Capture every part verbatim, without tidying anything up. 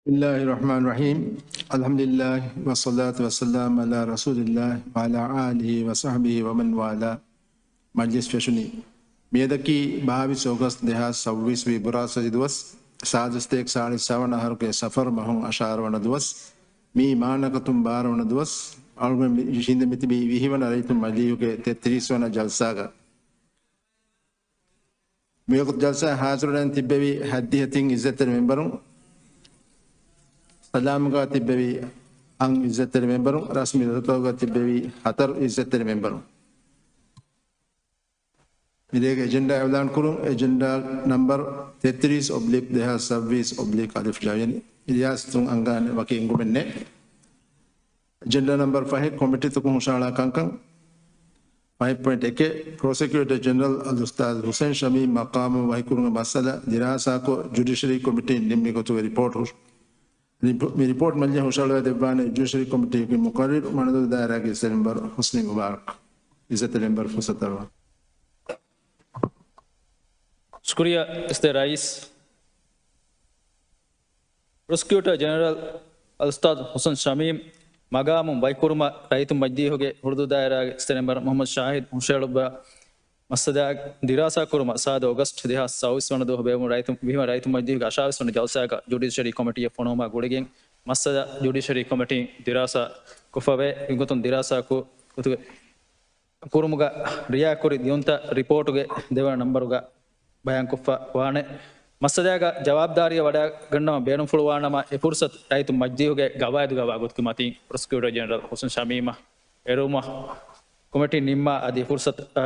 بسم الله الرحمن الرحيم. الحمد لله والصلاة والسلام على رسول الله وعلى آله وصحبه ومن والاه. މަޖްލިސް ފެށުނީ މިއަދަކީ ބާވީސް އޮގަސްޓް ދެހާސް ސައުވީސް ވި ބުރާސް ދުވަސް، ސާދަސްތޭކަ ސާޅީސް ސަވަނަ އަހަރުގެ ސަފަރު މަހުން އަށާރަ ވަނަ ދުވަސް. މިއީ މާނަކަތުން ބާރަ ވަނަ ދުވަސް. އަޅުގަނޑު ހިންދެމިތިބީ ވިހި ވަނަ ރައްޔިތުން މަޖިލީހުގެ ތޭތިރީސް ވަނަ ޖަލްސާގަ. މިވަގުތު ޖަލްސާ ހާޒިރުވެގެން ތިއްބެވި ހަތްދިހަ ތިން އިއްޒަތްތެރި މެމްބަރުން، ސަލާމްގަ ތިއްބެވި އަށް އިއްޒަތްތެރި މެމްބަރުން، ރަސްމީ ދަތުރުގަ ތިއްބެވި ހަތަރު އިއްޒަތްތެރި މެމްބަރުން. މިރޭގެ އެޖެންޑާ އިއުލާން ކުރުން. އެޖެންޑާ ނަމްބަރު ތޭތިރީސް އޮބްލިކް ދެހާސް ސައުވީސް އޮބްލިކް އަލިފް ޖައިން. ރިޔާސަތުން އަންގާނެ ވަކި އެންގުމެއް ނެތް. އެޖެންޑާ ނަމްބަރު ފަހެއް ކޮމިޓީތަކުން ހުށަހަޅާ ކަންކަން. ފަހެއް ޕޮއިންޓް އެކެއް، ޕްރޮސެކިއުޓަރ ޖެނެރަލް އަލްއުސްތާޛު ހުސެން ޝަމީމް މަޤާމު ވަހިކުރުމުގެ މައްސަލަ ދިރާސާކޮށް، ޖުޑިޝަރީ ކޮމިޓީން ނިންމި ގޮތުގެ ރިޕޯޓް ހުށް-، މި ރިޕޯޓް މަޖިލީހަށް ހުށަހަޅަވައިދެއްވާނެ ޖުޑިޝަރީ ކޮމިޓީގެ މުޤައްރަރު މަނަދޫ ދާއިރާގެ އިއްޒަތްތެރި މެމްބަރު ޙުސްނީ މުބާރަކް. އިއްޒަތްތެރި މެމްބަރު ފުރުޞަތު އަރުވާ. ޝުކުރިއްޔާ އިއްޒަތްތެރި ރައީސް. ޕްރޮސިކިއުޓަރ ޖެނެރަލް އަލްއުސްތާޛު ޙުސެން ޝަމީމް މަގާމުން ވަކިކުރުމަށް ރައްޔިތުން މަޖިލީހުގެ ހުޅުދޫ ދާއިރާގެ އިއްޒަތްތެރި މެމްބަރު މުޙައްމަދު ޝާހިދު ހުށަހެޅުއްވާ މައްސަލައާ ދިރާސާކުރުމަށް ސާދަ އޮގަސްޓް ދެހާސް ސައުވީސް ވަނަ ދުވަހު ބޭއްވުނު ރައްޔިތުން، ވިހި ވަނަ ރައްޔިތުން މަޖިލީހުގެ އަށާވީސް ވަނަ ޖަލްސާގަ ޖުޑިޝަރީ ކޮމިޓީއެއް ފޮނުވުމާ ގުޅިގެން މައްސަލަ ޖުޑިޝަރީ ކޮމިޓީން ދިރާސާ ކޮށްފަވޭ. މިގޮތުން ދިރާސާ ކު-، ގޮތުގެ ކުރުމުގަ ރިޔާކުރި ދިޔުންތައް ރިޕޯޓުގެ ދެވަނަ ނަންބަރުގަ ބަޔާންކޮށްފަ ވާނެ. މައްސަލާގަ ޖަވާބުދާރީއަށް ވަޑައިގަންނަވަން ބޭނުންފުޅުވާނަމަ، އެ ފުރުސަތު ރައްޔިތުން މަޖިލީހުގެ ގަވާއިދުގަ ވާ ގޮތުގެ މަތިން ޕްރޮސިކިއުޓަރ ޖެނެރަލް ޙުސެން ޝަމީމަށް އެރުވުމަށް ކޮމިޓީ ނިންމާ އަދި ފުރުސަތު، އަ،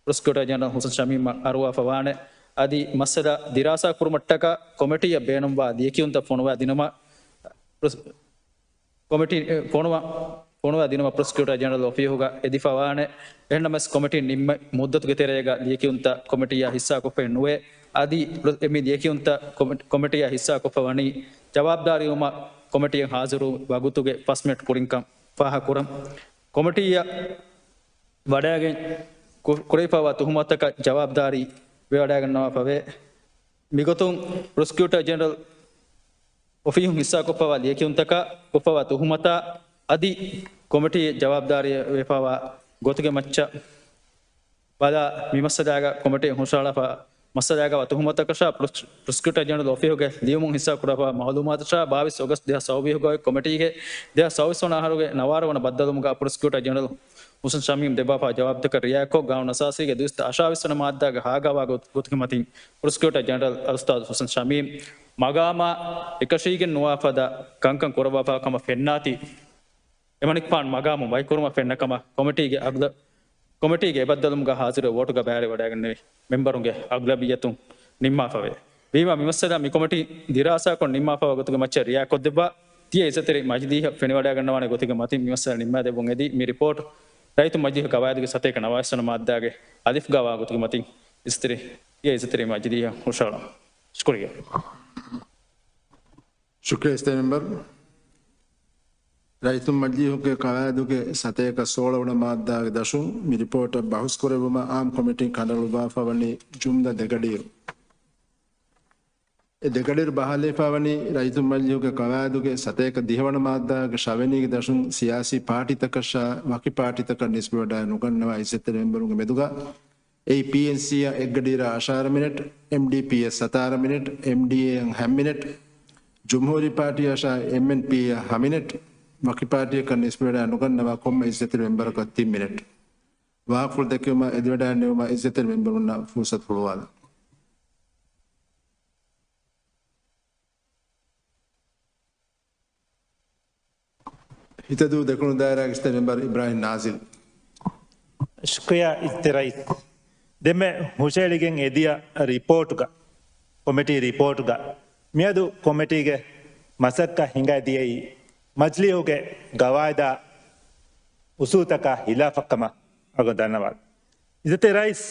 ޕްރޮސިކިއުޓަރ ޖެނެރަލް ޙުސެން ޝަމީމަށް އަރުވާފަ ވާނެ. އަދި މައްސަލަ ދިރާސާ ކުރުމަށްޓަކާ ކޮމިޓީއަށް ބޭނުންވާ ލިޔެކިޔުންތައް ފޮނުވާ ދިނުމަށް ޕްރޮސ-، ކޮމިޓީ، އެ، ފޮނުވަ-، ފޮނުވާ ދިނުމަށް ޕްރޮސިކިއުޓަރ ޖެނެރަލް އޮފީހުގަ އެދިފަ ވާނެ. އެހެންނަމަވެސް ކޮމިޓީން ނިންމި މުއްދަތުގެ ތެރޭގަ ލިޔެކިޔުންތައް ކޮމިޓީއާ ހިއްސާކޮށްފައެއް ނުވޭ. އަދި ޕްރޮ-، އެ މި ލިޔެކިޔުންތައް ކޮމި-، ކޮމިޓީއާ ހިއްސާކޮށްފަ ވަނީ ޖަވާބުދާރީވުމަށް ކޮމިޓީއަށް ހާޒިރު ވަގުތުގެ ފަސް މިނެޓް ކުރިންކަން ފާހަގަކުރަން. ކޮމިޓީއަށް ވަޑައިގެން ކު-، ކުރެވިފައިވާ ތުހުމަތަކަށް ޖަވާބުދާރީ ވެވަޑައިގަންނަވާފަވޭ. މިގޮތުން ޕްރޮސިކިއުޓަރ ޖެނެރަލް އޮފީހުން ހިއްސާކޮށްފައިވާ ލިޔެކިޔުންތަކާ ކޮށްފައިވާ ތުހުމަތާ އަދި ކޮމިޓީ ޖަވާބުދާރީ ވެފައިވާ ގޮތުގެ މައްޗަށް ބަލާ، މި މައްސަލާގަ ކޮމިޓީ ހުށަހަޅާފަ މައްސަލާގަ ތުހުމަތަކަށާ ޕްރޮސް-، ޕްރޮސިކިއުޓަރ ޖެނެރަލް އޮފީހުގެ ލިޔުމުން ހިއްސާކުރާފަ މައުލޫމާތަށާ ބާވީސް އޮގަސްޓް ދެހާސް ސައުވީހުގައި ކޮމިޓީގެ ދެހާސް ސައުވީސް ވަނަ އަހަރުގެ ނަވާރަ ވަނަ ބައްދަލުވުމުގަ ޕްރޮސިކިއުޓަރ ޖެނެރަލް ޙުސެން ޝަމީމް ދެއްވާފަ ޖަވާބުތަކަށް ރިއާކޮށް، ގާނޫނު އަސާސީގެ ދުއިސައްތަ އަށާވީސް ވަނަ މާއްދާގަ ހާގާވާ ގޮ-، ގޮތުގެ މަތިން ޕްރޮސިކިއުޓަރ ޖެނެރަލް އަލްއުސްތާޛު ޙުސެން ޝަމީމް މަގާމާ އެކަށީގެން ނުވާ ފަދަ ކަންކަން ކުރައްވާފަ ކަމަށް ފެންނާތީ، އެމަނިކުފާނު މަގާމުން ވަކިކުރުމަށް ފެންނަ ކަމަށް ކޮމިޓީގެ އަޣްލަ-، ކޮމިޓީގެ އެބައްދަލުވުމުގަ ހާޒިރުވެ ވޯޓުގަ ބައިވެރިވެވަޑައިގެންނެވި މެމްބަރުންގެ އަޣްލަބިއްޔަތުން ނިންމާފަވޭ. ވީމާ މިމައްސަލަ މި ކޮމިޓީ ދިރާސާކޮށް ނިންމާފައިވާ ގޮތުގެ މައްޗަށް ރިއާކޮށްދެއްވާ ތިޔަ އިއްޒަތްތެރި މަޖިލީހަށް ފެނިވަޑައިގަންނަވާނެ ގޮތުގެ މަތިން މިމައްސަލަ ނިންމާދެއްވުން އެދި، މި ރިޕޯޓް ރައްޔިތުން މަޖިލީހުގެ ގަވާއިދުގެ ސަތޭކަ ނަވާވީސް ވަނަ މާއްދާގެ އަލިފްގަ ވާ ގޮތުގެ މަތިން އިއްޒަތްތެރި، ތިޔަ އިއްޒަތްތެރި މަޖިލީހަށް ހުށަހަޅަން. ޝުކުރިއްޔާ. ޝުކުރިއްޔާ އިއްޒަތްތެރި މެމްބަރު. ރައްޔިތުން މަޖިލީހުގެ ގަވާއިދުގެ ސަތޭކަ ސޯޅަ ވަނަ މާއްދާގެ ދަށުން މި ރިޕޯޓަށް ބަހުސްކުރެއްވުމަށް އާއްމު ކޮމިޓީން ކަނޑައަޅުއްވާފަ ވަނީ ޖުމްލަ ދެގަޑިއިރު. އެ ދެގަޑިއިރު ބަހާލައިފަ ވަނީ ރައްޔިތުން މަޖިލީހުގެ ގަވާއިދުގެ ސަތޭކަ ދިހަ ވަނަ މާއްދާގެ ށަވެނީގެ ދަށުން ސިޔާސީ ޕާޓީތަކަށާ ވަކި ޕާޓީތަކަށް ނިސްބަތްވެވަޑައި ނުގަންނަވާ އިއްޒަތްތެރި މެމްބަރުންގެ މެދުގަ އެއީ ޕީއެންސީއަށް އެއްގަޑިއިރާ އަށާރަ މިނެޓް، އެމްޑީޕީއަށް ސަތާރަ މިނެޓް، އެމްޑީއޭއަށް ހަ މިނެޓް، ޖުމްހޫރީ ޕާޓީއަށާ އެމްއެންޕީއަށް ހަ މިނެޓް، ވަކި ޕާޓީއަކަށް ނިސްބަތްވެވަޑައި ނުގަންނަވާ ކޮންމެ އިއްޒަތްތެރި މެމްބަރަކަށް ތިން މިނެޓް. ވާހަކަފުޅު ދެއްކެވުމަށް އެދިވަޑައިންނެވުމަށް އިއްޒަތްތެރި މެމްބަރުންނަށް ފުރުސަތު ހުޅުވާލަން. ހިތަދޫ ދެކުނު ދާއިރާގެ އިއްޒަތްތެރި މެމްބަރު އިބްރާހިމް ނާޒިލް. ޝުކުރިއްޔާ އިއްޒަތްތެރި ރައީސް. ދެންމެ ހުށަހެޅިގެން އެދިޔަ ރިޕޯޓުގަ، ކޮމިޓީ ރިޕޯޓުގަ މިއަދު ކޮމިޓީގެ މަސައްކަތް ހިނގައިދިޔައީ މަޖިލީހުގެ ގަވާއިދާ އުސޫލުތަކާ ހިލާފަށްކަމަށް އަޅުގަނޑު ދަންނަވާލަން. އިއްޒަތްތެރި ރައީސް،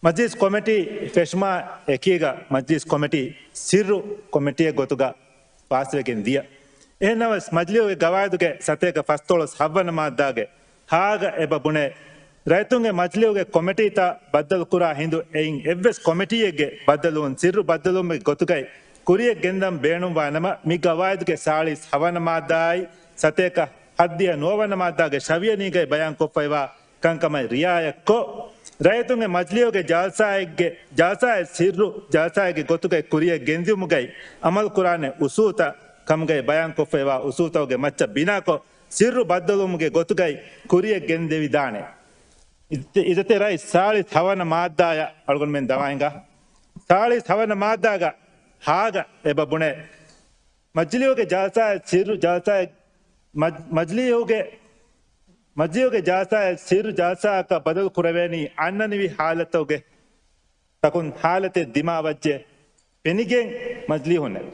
މަޖިލީސް ކޮމިޓީ ފެށުމާ އެކީގަ މަޖިލީސް ކޮމިޓީ ސިއްރު ކޮމިޓީއެއް ގޮތުގަ ފާސްވެގެން ދިޔަ. އެހެންނަމަވެސް، މަޖިލީހުގެ ގަވާއިދުގެ ސަތޭކަ ފަސްދޮޅަސް ހަ ވަނަ މާއްދާގެ ހާގަ އެބަ ބުނޭ، ރައްޔިތުންގެ މަޖިލީހުގެ ކޮމިޓީތައް ބައްދަލުކުރާ ހިނދު އެއިން އެއްވެސް ކޮމިޓީއެއްގެ ބައްދަލުވުން ސިއްރު ބައްދަލުވުމެއްގެ ގޮތުގައި ކުރިޔަށް ގެންދަން ބޭނުންވާނަމަ، މި ގަވާއިދުގެ ސާޅީސް ހަވަނަ މާއްދާއާއި ސަތޭކަ ހަތްދިހަ ނުވަވަނަ މާއްދާގެ ޝަވިޔަނީގައި ބަޔާންކޮށްފައިވާ ކަންކަމަށް ރިއާޔަތްކޮށް، ރައްޔިތުންގެ މަޖިލީހުގެ ޖަލްސާއެއްގެ، ޖަލްސާއެއް ސިއްރު ޖަލްސާއެއްގެ ގޮތުގައި ކުރިޔަށް ގެންދިއުމުގައި އަމަލުކުރާނެ އުސޫލުތައް ކަމުގައި ބަޔާންކޮށްފައިވާ އުސޫލުތަކުގެ މައްޗަށް ބިނާކޮށް، ސިއްރު ބައްދަލުވުމުގެ ގޮތުގައި ކުރިޔަށް ގެންދެވިދާނެ. އިއްޒަތް، އިއްޒަތްތެރި ރައީސް، ސާޅީސް ހަވަނަ މާއްދާއަށް އަޅުގަނޑުމެން ދަމާ ހިނގާ. ސާޅީސް ހަވަނަ މާއްދާގަ ހާގަ އެބަ ބުނޭ، މަޖިލީހުގެ ޖަލްސާއެއް ސިއްރު ޖަލްސާއެއް، މަޖް-، މަޖިލީހުގެ، މަޖިލީހުގެ ޖަލްސާއެއް ސިއްރު ޖަލްސާއަކަށް ބަދަލު ކުރެވޭނީ އަންނަނިވި ހާލަތުގެ ތަކުން ހާލަތެއް ދިމާވައްޖެ ފެނިގެން މަޖިލީހުންނެވެ.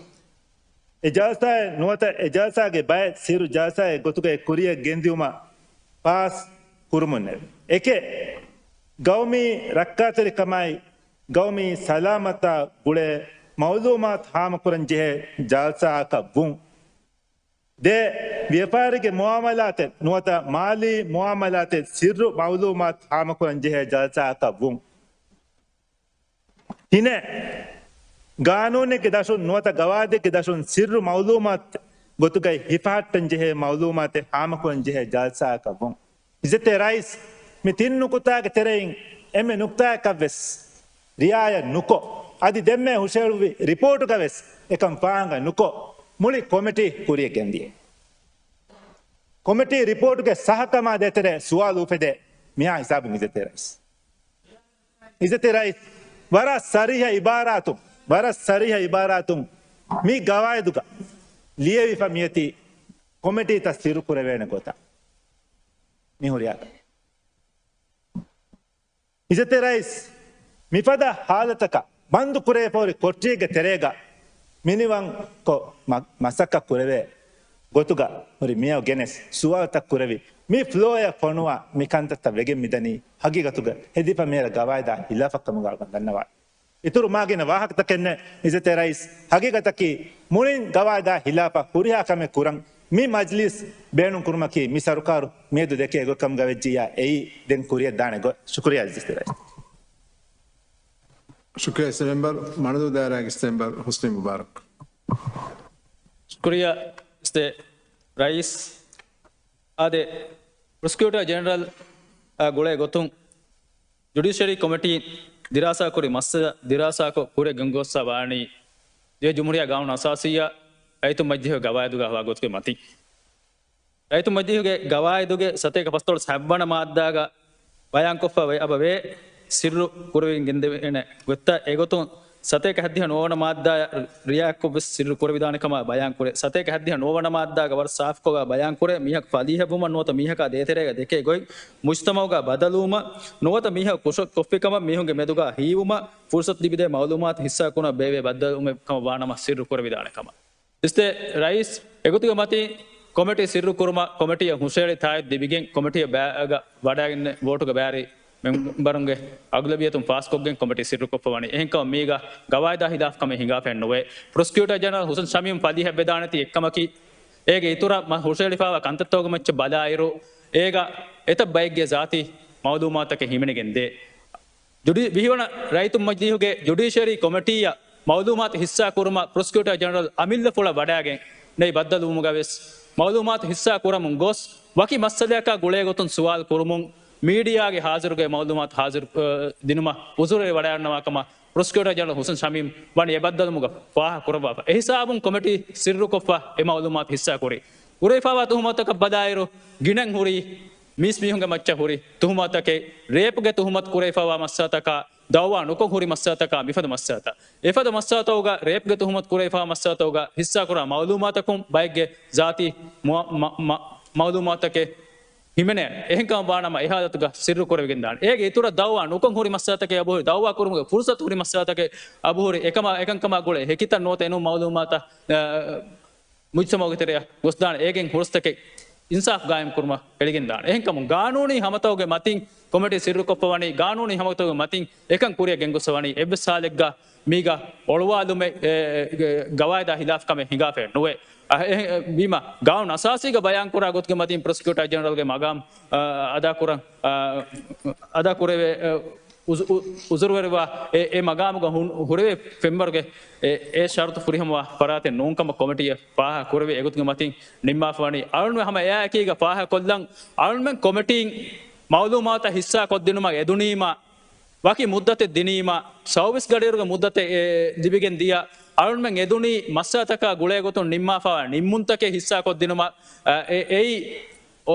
އެ ޖަލްސާއެއް ނުވަތަ އެ ޖަލްސާގެ ބައެއް ސިއްރު ޖަލްސާއެއް ގޮތުގައި ކުރިޔަށް ގެންދިއުމަށް ފާސް ކުރުމުންނެވެ. އެކެއް، ގައުމީ ރައްކާތެރިކަމާއި ގައުމީ ސަލާމަތާ ގުޅޭ މައުލޫމާތު ހާމަކުރަން ޖެހޭ ޖަލްސާއަކަށް ވުން. ދެ، ވިޔަފާރީގެ މުއާމަލާތެއް ނުވަތަ މާލީ މުއާމަލާތެއް ސިއްރު މައުލޫމާތު ހާމަކުރަން ޖެހޭ ޖަލްސާއަކަށް ވުން. ތިނެއް، ގާނޫނެއްގެ ދަށުން ނުވަތަ ގަވާއިދެއްގެ ދަށުން ސިއްރު މައުލޫމާތު ގޮތުގައި ހިފަހައްޓަން ޖެހޭ މައުލޫމާތެއް ހާމަކުރަން ޖެހޭ ޖަލްސާއަކަށް ވުން. އިއްޒަތްތެރި ރައީސް، މި ތިން ނުކުތާގެ ތެރެއިން އެންމެ ނުކުތާއަކަށްވެސް ރިއާޔަތް ނުކޮށް، އަދި ދެންމެ ހުށައެޅުއްވި ރިޕޯޓުގަވެސް އެކަން ފާހަގަ ނުކޮށް، މުޅި ކޮމިޓީ ކުރިޔަށް ގެންދިޔަ. ކޮމިޓީ ރިޕޯޓުގެ ސަހަކަމާ ދޭތެރޭ ސުވާލު އުފެދޭ މިހާ ހިސާބުން އިއްޒަތްތެރި ރައީސް. އިއްޒަތްތެރި ރައީސް، ވަރަށް ސަރީހަ އިބާރާތުން، ވަރަށް ސަރީހަ އިބާރާތުން މި ގަވާއިދުގަ ލިޔެވިފަ މިއޮތީ ކޮމިޓީތައް ސިއްރު ކުރެވޭނެ ގޮތަށް. މި ހުރިހާ އިއްޒަތްތެރި ރައީސް، މިފަދަ ހާލަތަކަށް ބަންދު ކުރެވިފަހުރި ކޮޓަރީގެ ތެރޭގަ މިނިވަންކޮށް މަ-، މަސައްކަތް ކުރެވޭ ގޮތުގަ ހުރި މިއަށް ގެނެސް ސުވާލުތައް ކުރެވި، މި ފްލޯއަށް ފޮނުވާ މި ކަންތައްތައް ވެގެން މިދަނީ ހަގީގަތުގަ ހެދިފަ މިހާރު ގަވާއިދާ ހިލާފަށް ކަމުގަ އަޅުގަނޑު ދަންނަވާނެ. އިތުރު މާގިނަ ވާހަކަތަކެއް ނެތް އިއްޒަތްތެރި ރައީސް. ހަގީގަތަކީ މުޅިން ގަވާއިދާ ހިލާފަށް ހުރިހާ ކަމެއް ކުރަން މި މަޖްލިސް ބޭނުން ކުރުމަކީ މި ސަރުކާރު މިއަދު ދެކޭ ގޮތް ކަމުގަ ވެއްޖިއްޔާ އެއީ ދެން ކުރިޔަށް ދާނެ ގޮތް. ޝުކުރިއްޔާ އިއްޒަތްތެރި ރައީސް. ޝުކުރިއްޔާ އިއްޒަތް މެމްބަރު، މަނަދޫ ދާއިރާގެ އިއްޒަތް މެމްބަރު ހުސްނި މުބާރަކް. ޝުކުރިއްޔާ އިއްޒަތް ރައީސް. އާދެ، ޕްރޮސިކިއުޓަރ ޖެނެރަލް އާ ގުޅޭ ގޮތުން ޖުޑިޝަރީ ކޮމިޓީން ދިރާސާކުރި މައްސަލަ ދިރާސާކޮށް ކުރިޔަށް ގެންގޮސްފަ ވާނީ ދިވެހި ޖުމްހޫރިއްޔާ ގާނޫނު އަސާސީއާ ރައްޔިތު މަޖިލީހުގެ ގަވާއިދުގަ ހަވާ ގޮތުގެ މަތިން. ރައްޔިތު މަޖިލީހުގެ ގަވާއިދުގެ ސަތޭކަ ފަސްދޮޅަސް ހައްވަނަ މާއްދާގަ ބަޔާންކޮށްފަ ވެ-، އަބަ ވޭ ސިއްރު ކުރެވިގެން ގެންދެވޭނެ ގޮތްތައް އެގޮތުން ސަތޭކަ ހަތްދިހަ ނުވަވަނަ މާއްދާއަށް ރިއާޔަތްކޮށްވެސް ސިއްރު ކުރެވިދާނެ ކަމަށް ބަޔާންކުރޭ. ސަތޭކަ ހަތްދިހަ ނުވަވަނަ މާއްދާގަ ވަރަށް ސާފުކޮށް ބަޔާންކުރޭ، މީހަކު ފަލީހަށްވުމަށް ނުވަތަ މީހަކާ ދޭތެރޭގަ ދެކޭ ގޮތް، މުޖްތަމަޢުގަ ބަދަލުވުމަށް ނުވަތަ މީހަކު ކުށްކޮށްފިކަމަށް މީހުންގެ މެދުގަ ހީވުމަށް ފުރުސަތު ލިބިދޭ މަޢުލޫމާތު ހިއްސާކުރުމަށް ބޭއްވޭ ބައްދަލުވުމެއް ކަމަށް ވާނަމަ ސިއްރު ކުރެވިދާނެ ކަމަށް. އިއްޒަތްތެރި ރައީސް، އެގޮތުގެ މަތިން ކޮމިޓީ ސިއްރު ކުރުމަށް ކޮމިޓީއަށް ހުށައެޅި ތާއީދު ލިބިގެން ކޮމިޓީއަށް ބައި-، ގަ-، ވަޑައިގެން ވޯޓުގެ ބައިވެރި މެމްބަރުންގެ އަޣްލަބިއްޔަތުން ފާސްކޮށްގެން ކޮމިޓީ ސިއްރުކޮށްފަ ވަނީ. އެހެންކަމުން މީގަ ގަވާއިދާ ހިލާފް ކަމެއް ހިނގާފައެއް ނުވޭ. ޕްރޮސިކިއުޓަރ ޖެނެރަލް ހުސެން ޝަމީމް ފަލީހަށް ވެދާނެތީ އެއްކަމަކީ، އޭގެ އިތުރަށް މަ-، ހުށައެޅިފައިވާ ކަންތައްތަކުގެ މައްޗަށް ބަލާއިރު، އޭގަ އެތައް ބައެއްގެ ޒާތީ މަޢުލޫމާތުތަކެއް ހިމެނިގެންދޭ. ޖުޑި-، ވިހިވަނަ ރައްޔިތު މަޖިލީހުގެ ޖުޑިޝަރީ ކޮމިޓީއަށް މަޢުލޫމާތު ހިއްސާ ކުރުމަށް ޕްރޮސިކިއުޓަރ ޖެނެރަލް އަމިއްލަ ފުޅަށް ވަޑައިގެން ނެތް ބައްދަލުވުމުގަވެސް، މަޢުލޫމާތު ހިއްސާ ކުރަމުން ގޮސް، ވަކި މައްސަލަޔަކާ ގުޅޭ ގޮތުން ސުވާލު ކުރުމުން، މީޑިއާގެ ހާޒިރުގައި މަޢުލޫމާތު ހާޒިރު، އަ، ދިނުމަށް އުޒުރެއް ވަޑައިގަންނަވާ ކަމަށް ޕްރޮސިކިއުޓަރ ޖެނެރަލް ހުސެން ޝަމީމް ވަނީ އެ ބައްދަލުވުމުގަ ފާހަގަ ކުރައްވާފަ. އެހިސާބުން ކޮމިޓީ ސިއްރުކޮށްފަ އެ މަޢުލޫމާތު ހިއްސާ ކުރީ. ކުރެވިފައިވާ ތުހުމަތުތަކަށް ބަލާއިރު، ގިނައިން ހުރީ މީސްމީހުންގެ މައްޗަށް ހުރި ތުހުމަތުތަކެއް، ރޭޕްގެ ތުހުމަތު ކުރެވިފައިވާ މައްސަލަތަކާ، ދައުވާ ނުކޮށް ހުރި މައްސަލަތަކާ، މިފަދަ މައްސަލަތައް. އެފަދަ މައްސަލަތަކުގަ، ރޭޕްގެ ތުހުމަތު ކުރެވިފައިވާ މައްސަލަތަކުގަ ހިއްސާކުރާ މަޢުލޫމާތަކުން ބައެއްގެ ޒާތީ މު-، މަ-، މަ-، މަޢުލޫމާތުތަކެއް ހިމެނޭ. އެހެންކަމަށް ވާނަމަ އެ ހާލަތުގަ ސިއްރު ކުރެވިގެންދާނެ. އޭގެ އިތުރަށް ދައުވާ ނުކޮށް ހުރި މައްސަލަތަކެއް އަބުހުރި، ދައުވާ ކުރުމުގެ ފުރުސަތު ހުރި މައްސަލަތަކެއް އަބުހުރި، އެކަމާ، އެކަންކަމާ ގުޅޭ ހެކިތައް ނުވަތަ އެނޫން މަޢުލޫމާތަށް، އަ، މުޖްތަމަޢުގެ ތެރެއަށް ގޮސްދާނެ. އޭގެން ހުރަސްތަކެއް އިންސާފް ގާއިމް ކުރުމަށް އެޅިގެންދާނެ. އެހެންކަމުން ގާނޫނީ ހަމަތަކުގެ މަތިން ކޮމިޓީ ސިއްރުކޮށްފަވަނީ، ގާނޫނީ ހަމަތަކުގެ މަތިން އެކަން ކުރިއަށް ގެންގޮސްފަވަނީ، އެއްވެސް ހާލެއްގަ މީގަ އޮޅުވާލުމެއް، އެ، ގަވާއިދާ ހިލާފް ކަމެއް ހިނގާފައެއް ނުވޭ. އަ، އެ، އެ، ވީމަ، ގާނޫނު އަސާސީގަ ބަޔާންކުރާ ގޮތުގެ މަތިން ޕްރޮސިކިއުޓަރ ޖެނެރަލްގެ މަގާމް، އަ، އަދާކުރަން، އަ، އަދާކުރެވޭ، އަ، އުޒު-، އު-، އުޒުރުވެރިވާ އެ، އެ މަގާމުގަ ހުން-، ހުރެވޭ ފެންވަރުގެ އެ، އެ ޝަރުތު ފުރިހަމަވާ ފަރާތެއް ނޫންކަމަށް ކޮމިޓީއަށް ފާހަގަ ކުރެވި އެގޮތުގެ މަތިން ނިންމާފަވަނީ. އަޅުން ހަމަ އެއާއެކީގަ ފާހަގަކޮށްލަން، އަޅުންމެން ކޮމިޓީން މައުލޫމާތަށް ހިއްސާ ކޮށްދިނުމަށް އެދުނީމަ، ވަކި މުއްދަތެއް ދިނީމަ، ސައުވީސް ގަޑިއިރުގެ މުއްދަތެއް، އެ، ލިބިގެން ދިޔަ، އަޅުންމެން އެދުނީ މައްސަލަތަކާ ގުޅޭގޮތުން ނިންމާފައިވާ ނިންމުންތަކެއް ހިއްސާ ކޮށްދިނުމަށް، އެ، އެއީ، އޮ،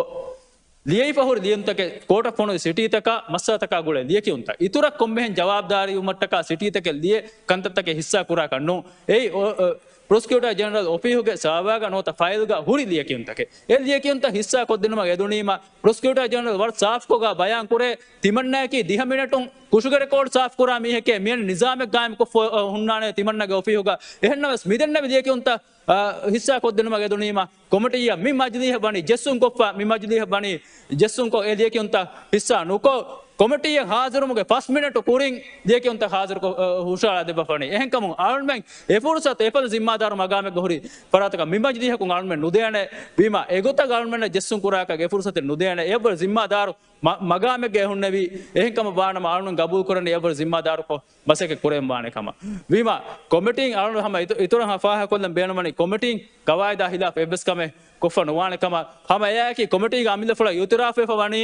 ލިޔެފަ ހުރި ލިޔުންތަކެއް ކޯޓަށް ފޮނުވި ސިޓީތަކާ މައްސަލަތަކާ ގުޅޭ ލިޔެކިޔުންތައް. އިތުރަށް ކޮންމެހެން ޖަވާބުދާރީވުމަށްޓަކާ ސިޓީތަކެއް ލިޔެ ކަންތައްތަކެއް ހިއްސާ ކުރާކަށް ނޫން. އެއީ، އޮ، އޮ، ޕްރޮސިކިއުޓާ ޖެނެރަލް އޮފީހުގެ ސާވާގަ ނުވަތަ ފައިލްގަ ހުރި ލިޔެކިޔުންތަކެއް. އެ ލިޔެކިޔުންތައް ހިއްސާ ކޮށްދިނުމަށް އެދުނީމަ، ޕްރޮސިކިއުޓާ ޖެނެރަލް ވަރަށް ސާފުކޮށްގާ ބަޔާން ކުރޭ، ތިމަންނައަކީ ދިހަ މިނެޓުން ކުށުގެ ރެކޯޑް ސާފު ކުރާ މީހެކޭ، މިއަން ނިޒާމެއް ގާއިމްކޮށްފަ ހުންނާނެ ތިމަންނަގެ އޮފީހުގަ. އެހެންނަމަވެސް މިދެންނެވި ލިޔެކިޔުންތައް، އާ، ހިއްސާ ކޮށްދިނުމަށް އެދުނީމަ، ކޮމިޓީއަށް މި މަޖިލީހަށް ވަނީ ޖެއްސުން ކޮށްފަ، މި މަޖިލީހަށް ވަނީ ޖެއްސުންކޮށް އެ ލިޔެކިޔުންތައް ހިއްސާ ނުކޮށް، ކޮމިޓީއަށް ހާޒިރުވުމުގެ ފަސް މިނެޓު ކުރިން ލިޔެކިޔުންތައް ހާޒިރުކޮށް، އަ، ހުށަހަޅާ ދެއްވަފަނީ. އެހެންކަމުން އަޅުމެން އެ ފުރުސަތު އެފަދަ ޒިންމާދާރު މަގާމެއްގަ ހުރި ފަރާތަކަށް މި މަޖިލީހަކުން އަޅުމެން ނުދޭނެ ވީމަ، އެގޮތަށް އަޅުމެންނަށް ޖެއްސުން ކުރާކަށް އެ ފުރުސަތެއް ނުދޭނެ. އެއަށްވުރެ ޒިންމާދާރު މަ-، މަގާމެއްގަ އެހުންނެވީ. އެހެންކަމަށް ވާނަމަ އަޅުން ގަބޫލުކުރަނީ އެއަށްވުރެ ޒިންމާދާރުކޮށް މަސައްކަތް ކުރެވެން ވާނެ ކަމަށް. ވީމަ، ކޮމިޓީން އަޅުން ހަމަ އިތު-، އިތުރަށް ހަމަ ފާހަގަކޮށްލަން ބޭނުންވަނީ ކޮމިޓީން ގަވާއިދާ ހިލާފް އެއްވެސް ކަމެއް ކޮށްފަ ނުވާނެ ކަމަށް. ހަމަ އެއާއެކީ ކޮމިޓީގެ އަމިއްލަފުޅަށް އިއުތިރާފްވެފަ ވަނީ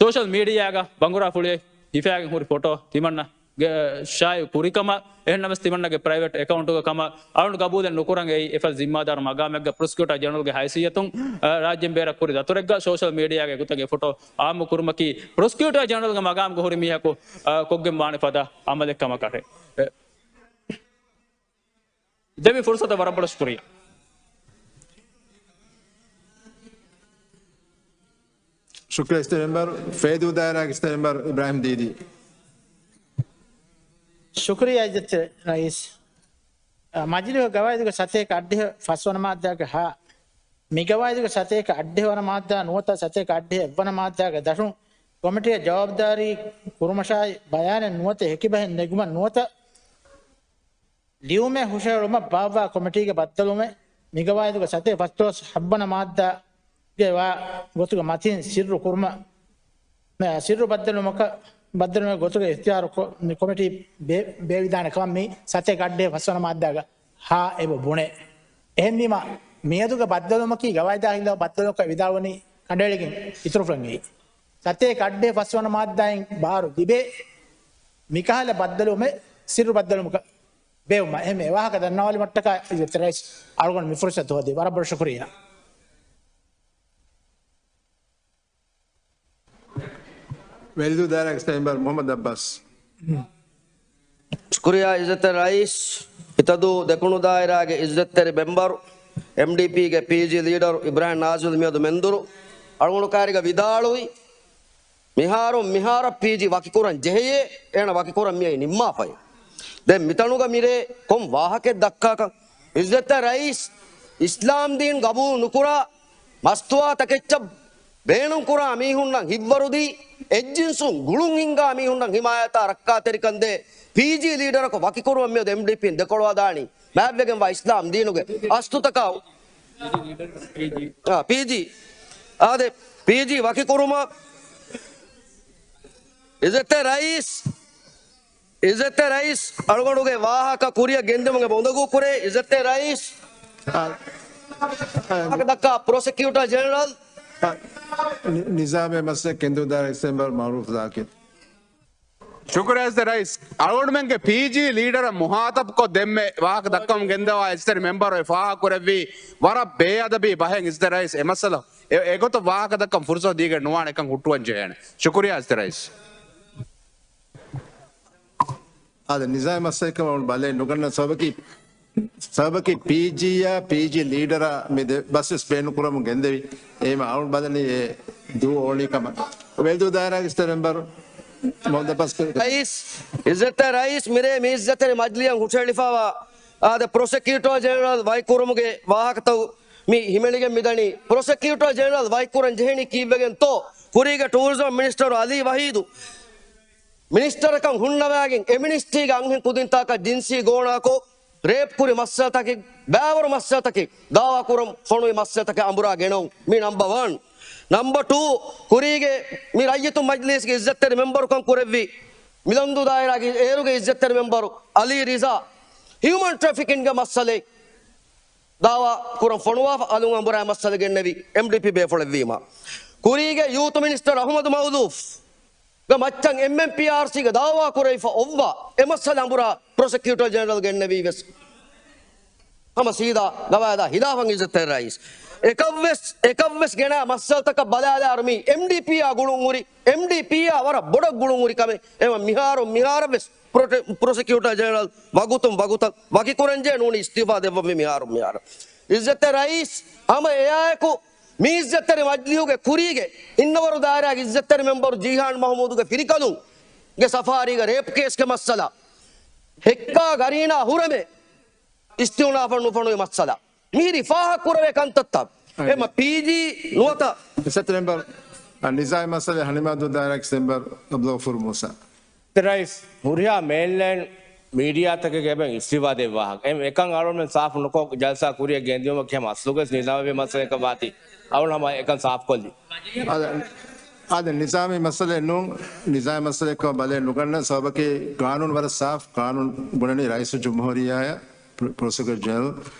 ސޯޝަލް މީޑިއާގަ ބަނގުރާފުޅިއެއް ހިފާގެން ހުރި ފޮޓޯ ތިމަންނަ ގެ، ޝާއިޢު ކުރިކަމަށް، އެހެންނަމަވެސް ތިމަންނަގެ ޕްރައިވެޓް އެކައުންޓުގަ ކަމަށް އަޅުން ގަބޫލެއް ނުކުރަން. އެއީ އެފަދަ ޒިންމާދާރު މަގާމެއްގަ ޕްރޮސިކިއުޓާ ޖެނެރަލްގެ ހައިސިއްޔަތުން، އަ، ރާއްޖޭން ބޭރަށް ކުރި ދަތުރެއްގަ ސޯޝަލް މީޑިއާގެ ގޮތަށް އެ ފޮޓޯ އާއްމު ކުރުމަކީ ޕްރޮސިކިއުޓާ ޖެނެރަލްގެ މަގާމުގަ ހުރި މީހަކު، އަ، ކޮށްގެން ވާނެ ފަދަ އަމަލެއް ކަމަކަށެ. ދެވި ފުރުސަތަށް ވަރަށް ބޮޑަށް ޝުކުރިއްޔާ. ޝުކުރިއްޔާ އިސްތަށި މެމްބަރު. ފޭދޫ ދާއިރާގެ އިސްތަށި މެމްބަރު އިބްރާހިމް ދީދީ. ޝުކުރިއްޔާ އިއްޒަތްތެރި ރައީސް. އަ، މަޖިލީހުގެ ގަވާއިދުގެ ސަތޭކަ އަށްޑިހަ ފަސްވަނަ މާއްދާގެ ހާ، މި ގަވާއިދުގެ ސަތޭކަ އަށްޑިހަ ވަނަ މާއްދާ ނުވަތަ ސަތޭކަ އަށްޑިހަ އެއްވަނަ މާއްދާގެ ދަށުން ކޮމިޓީއަށް ޖަވާބުދާރީ ކުރުމަށާއި ބަޔާނެއް ނުވަތަ ހެކިބަހެއް ނެގުމަށް ނުވަތަ ލިޔުމެއް ހުށަހެޅުމަށް ބާއްވާ ކޮމިޓީގެ ބައްދަލުވުމެއް މިގަވާއިދުގެ ސަތޭކަ ފަސްދޮޅަސް ހައްވަނަ މާއްދާގެ ވާ ގޮތުގެ މަތިން ސިއްރު ކުރުމަށް، ސިއްރު ބައްދަލުވުމަކަށް، ބައްދަލުވުމެއް ގޮތުގެ އިޚްތިޔާރު ކޮ-، މި ކޮމިޓީ ބޭ-، ބޭއްވިދާނެ ކަމަށް މި ސަތޭކަ އަށްޑިހަ ފަސްވަނަ މާއްދާގަ ހާ އެބަ ބުނޭ. އެހެންވީމަ، މިއަދުގެ ބައްދަލުވުމަކީ ގަވާއިދާ ހިލާފު ބައްދަލުވުމަކަށް ވިދާޅުވަނީ ކަނޑައެޅިގެން އިތުރުފުޅެއްގައި. ސަތޭކަ އަށްޑިހަ ފަސްވަނަ މާއްދާއިން ބާރު ލިބޭ މިކަހަލަ ބައްދަލުވުމެއް ސިއްރު ބައްދަލުވުމަކަށް ބޭއްވުމަށް. އެހެންވެ، އެ ވާހަކަ ދަންނަވާލުމަށްޓަކާ އިއްޒަތްތެރި ރައީސް އަޅުގަނޑު މި ފުރުސަތު ހޯދީ. ވަރަށް ބޮޑަށް ޝުކުރިއްޔާ. ވެލިދޫ ދާއިރާގެ އިސްތަށި މެމްބަރު މުޙައްމަދު އައްބާސް. ޝުކުރިއްޔާ އިއްޒަތްތެރި ރައީސް. އިތަދޫ ދެކުނު ދާއިރާގެ އިއްޒަތްތެރި މެމްބަރު، އެމްޑީޕީގެ ޕީޖީ ލީޑަރު އިބްރާހިމް ނާޒިމް މިއަދު މެންދުރު އަޅުގަނޑު ކައިރީގަ ވިދާޅުވި، މިހާރު، މިހާރަށް ޕީޖީ ވަކިކުރަން ޖެހެޔޭ، އޭނަ ވަކިކުރަން މިއައީ ނިންމާފައޭ. ދެން މިތަނުގަ މިރޭ ކޮން ވާހަކައެއް ދައްކާކަށް؟ އިއްޒަތްތެރި ރައީސް، އިސްލާމް ދީން ގަބޫލު ނުކުރާ މަސްތުވާތަކެއްޗަށް ބޭނުންކުރާ މީހުންނަށް ހިތްވަރުދީ، އެއްޖިންސުން ގުޅުން ހިންގާ މީހުންނަށް ހިމާޔަތާ ރައްކާތެރިކަން ދޭ ޕީޖީ ލީޑަރަކު ވަކިކުރުމަށް މިއަދު އެމްޑީޕީން ދެކޮޅު ހަދާނީ. މާތްވެގެންވާ އިސްލާމް ދީނުގެ އަސްލުތަކާ، އާ، ޕީޖީ. އާދެ، ޕީޖީ ވަކިކުރުމަށް އިއްޒަތްތެރި ރައީސް، އިއްޒަތްތެރި ރައީސް، އަޅުގަނޑުގެ ވާހަކަ ކުރިއަށް ގެންދެމުގެ އެބަ އުނދަގޫ ކުރޭ. އިއްޒަތްތެރި ރައީސް، އާ، އާ، ވާހަކަ ދައްކާ ޕްރޮސެކިއުޓަރ ޖެނެރަލް. އާ، ނި-، ނިޒާމީ މައްސަލަ ކެނދޫ ދާއިރާ އިސްތަށި މެމްބަރު މައުރޫފް ޒާކިރު. ޝުކުރިއްޔާ އިއްޒަތްތެރި ރައީސް. އަޅުގަނޑުމެންގެ ޕީޖީ ލީޑަރަށް މުހާތަބްކޮށް ދެންމެ ވާހަކަ ދައްކަމުން ގެންދަވާ އިއްޒަތްތެރި މެމްބަރު އެ ފާހަގަކުރެއްވީ ވަރަށް ބޭއަދަބީ ބަހެއް. އިއްޒަތްތެރި ރައީސް، އެ މައްސަލަ އެ-، އެގޮތަށް ވާހަކަ ދައްކަން ފުރުސަތު ދީގެން ނުވާނެ އެކަން ހުއްޓުވަން ޖެހޭނެ. ޝުކުރިއްޔާ އިއްޒަތްތެރި ރައީސް. އާދެ، ނިޒާމީ މައްސަލަކަށް އަޅުގަނޑު ބަލައެއް ނުގަންނަ ސަބަބަކީ، ސަބަބަކީ ޕީޖީއާ ޕީޖީ ލީޑަރާ މި ދެ ބަސްވެސް ބޭނުންކުރަމުން ގެންދެވި. އެހެންވީމަ އަޅުގަނޑު ބަލަނީ އެ ދޫ އޯނީ ކަމަށް. ވެލިދޫ ދާއިރާގެ އިސްތަށި މެމްބަރު މުޙައްމަދު އައްބާސް. ރައީސް، އިއްޒަތްތެރި ރައީސް، މިރޭ މި އިއްޒަތްތެރި މަޖިލީހަށް ހުށަހެޅިފައިވާ އާދެ، ޕްރޮސެކިއުޓަރ ޖެނެރަލް ވަކިކުރުމުގެ ވާހަކަތައް މި ހިމެނިގެން މިދަނީ. ޕްރޮސެކިއުޓަރ ޖެނެރަލް ވަކިކުރަން ޖެހެނީ ކީއްވެގެންތޯ؟ ކުރީގެ ޓޫރިޒަމް މިނިސްޓަރު އަލީ ވަހީދު މިނިސްޓަރަކަށް ހުންނަވައިގެން އެ މިނިސްޓްރީގެ އަންހެން ކުދިންތަކަށް ޖިންސީ ގޯނާކޮށް، ރޭޕް ކުރި މައްސަލަތަކެއް، ބައިވަރު މައްސަލަތަކެއް، ދައުވާ ކުރަން ފޮނުވި މައްސަލަތަކެއް އަނބުރާ ގެނައުން. މި ނަމްބަ ވަން. ނަމްބަ ޓޫ، ކުރީގެ މި ރައްޔިތު މަޖްލީސްގެ އިއްޒަތްތެރި މެމްބަރުކަން ކުރެއްވި މިލަންދޫ ދާއިރާގެ އޭރުގެ އިއްޒަތްތެރި މެމްބަރު އަލީ ރިޒާ، ހިއުމަން ޓްރެފިކިންގ މައްސަލައެއް ދާވާ ކުރަން ފޮނުވާފަ، އަލުން އަނބުރާ މައްސަލަ ގެންނެވި އެމްޑީޕީ ބޭފުޅެއްވީމަ، ކުރީގެ ޔޫތު މިނިސްޓަރ އަހުމަދު މައުލޫފްގ މައްޗަށް އެމްއެމްޕީއާރްސީގ ދާވާ ކުރެވިފަ އޮއްވާ އެ މައްސަލަ އަނބުރާ ޕްރޮސެކިއުޓަރ ޖެނެރަލް ގެންނެވީ ވެސް ހަމަ ސީދާ ގަވާއިދާ ހިލާފަށް އިއްޒަތްތެރި ރައީސް. އެކަށްވެސް، އެކަށްވެސް ގެނައި މައްސަލަތަކަށް ބަލާލާއިރު މީ އެމްޑީޕީއާ ގުޅުން ހުރި، އެމްޑީޕީއާ ވަރަށް ބޮޑަށް ގުޅުން ހުރި ކަމެއް. އެމަ މިހާރު، މިހާރަށް ވެސް ޕްރޮޓެ-، ޕްރޮސެކިއުޓަރ ޖެނެރަލް ވަގުތުން ވަގުތަށް ވަކިކުރަންޖެހޭ، ނޫނީ އިސްތިއުފާ ދެއްވަންވީ މިހާރު، މިހާރު. އިއްޒަތްތެރި ރައީސް ހަމަ އެއާއެކު މި އިއްޒަތްތެރި މަޖްލިހުގެ ކުރީގެ އިންނަވަރު ދާއިރާގެ އިއްޒަތްތެރި މެމްބަރު ޖީހާން މަހުމޫދުގެ ފިރިކަލުންގެ ސަފާރީގަ ރޭޕް ކޭސްގެ މައްސަލަ، ހެއްކާ ގަރީނާ ހުރެމެ އިސްތިއުނާފަށް ނުފޮނުވި މައްސަލަ. މިހިރީ ފާހަގަ ކުރެވޭ ކަންތައްތައް. އަދި އެމަ ޕީޖީ ނުވަތަ އިއްޒަތްތެރި މެމްބަރު ނިޒާމީ މައްސަލަ ހަނިމާދޫ ދާއިރާގެ މެމްބަރު އަބްދުލްޣަފޫރު މޫސާ. އިއްޒަތްތެރި ރައީސް، ހުރިހާ މެއިންލައިން މީޑިއާތަކެއްގެ އެބައިން އިސްތިއުފާ ދޭ ވާހަކަ. އެ-، އެކަން އަޅުމެން ސާފު ނުކޮށް ޖަލްސާ ކުރިއަށް ގެންދިއުމަކީ ހަމަ އަސްލުގަސް ނިޒާމީ މައްސަލައަކަށް ވާތީ. އަޅުން ހަމަ އެކަން ސާފުކޮށްލީ. އާދެ، އާދެ، ނިޒާމީ މައްސަލައެއް ނޫން، ނިޒާމީ މައްސަލައެއްކަމަށް ބަލައެއް ނުގަންނަ ސަބަބަކީ ގާނޫނު ވަރަށް ސާފު. ގާނޫނު ބުނަނީ ރައީސުލްޖުމްހޫރިއްޔާއަށް ޕްރޮ-، ޕްރޮސެކިއުޓަރ ޖެނެރަލް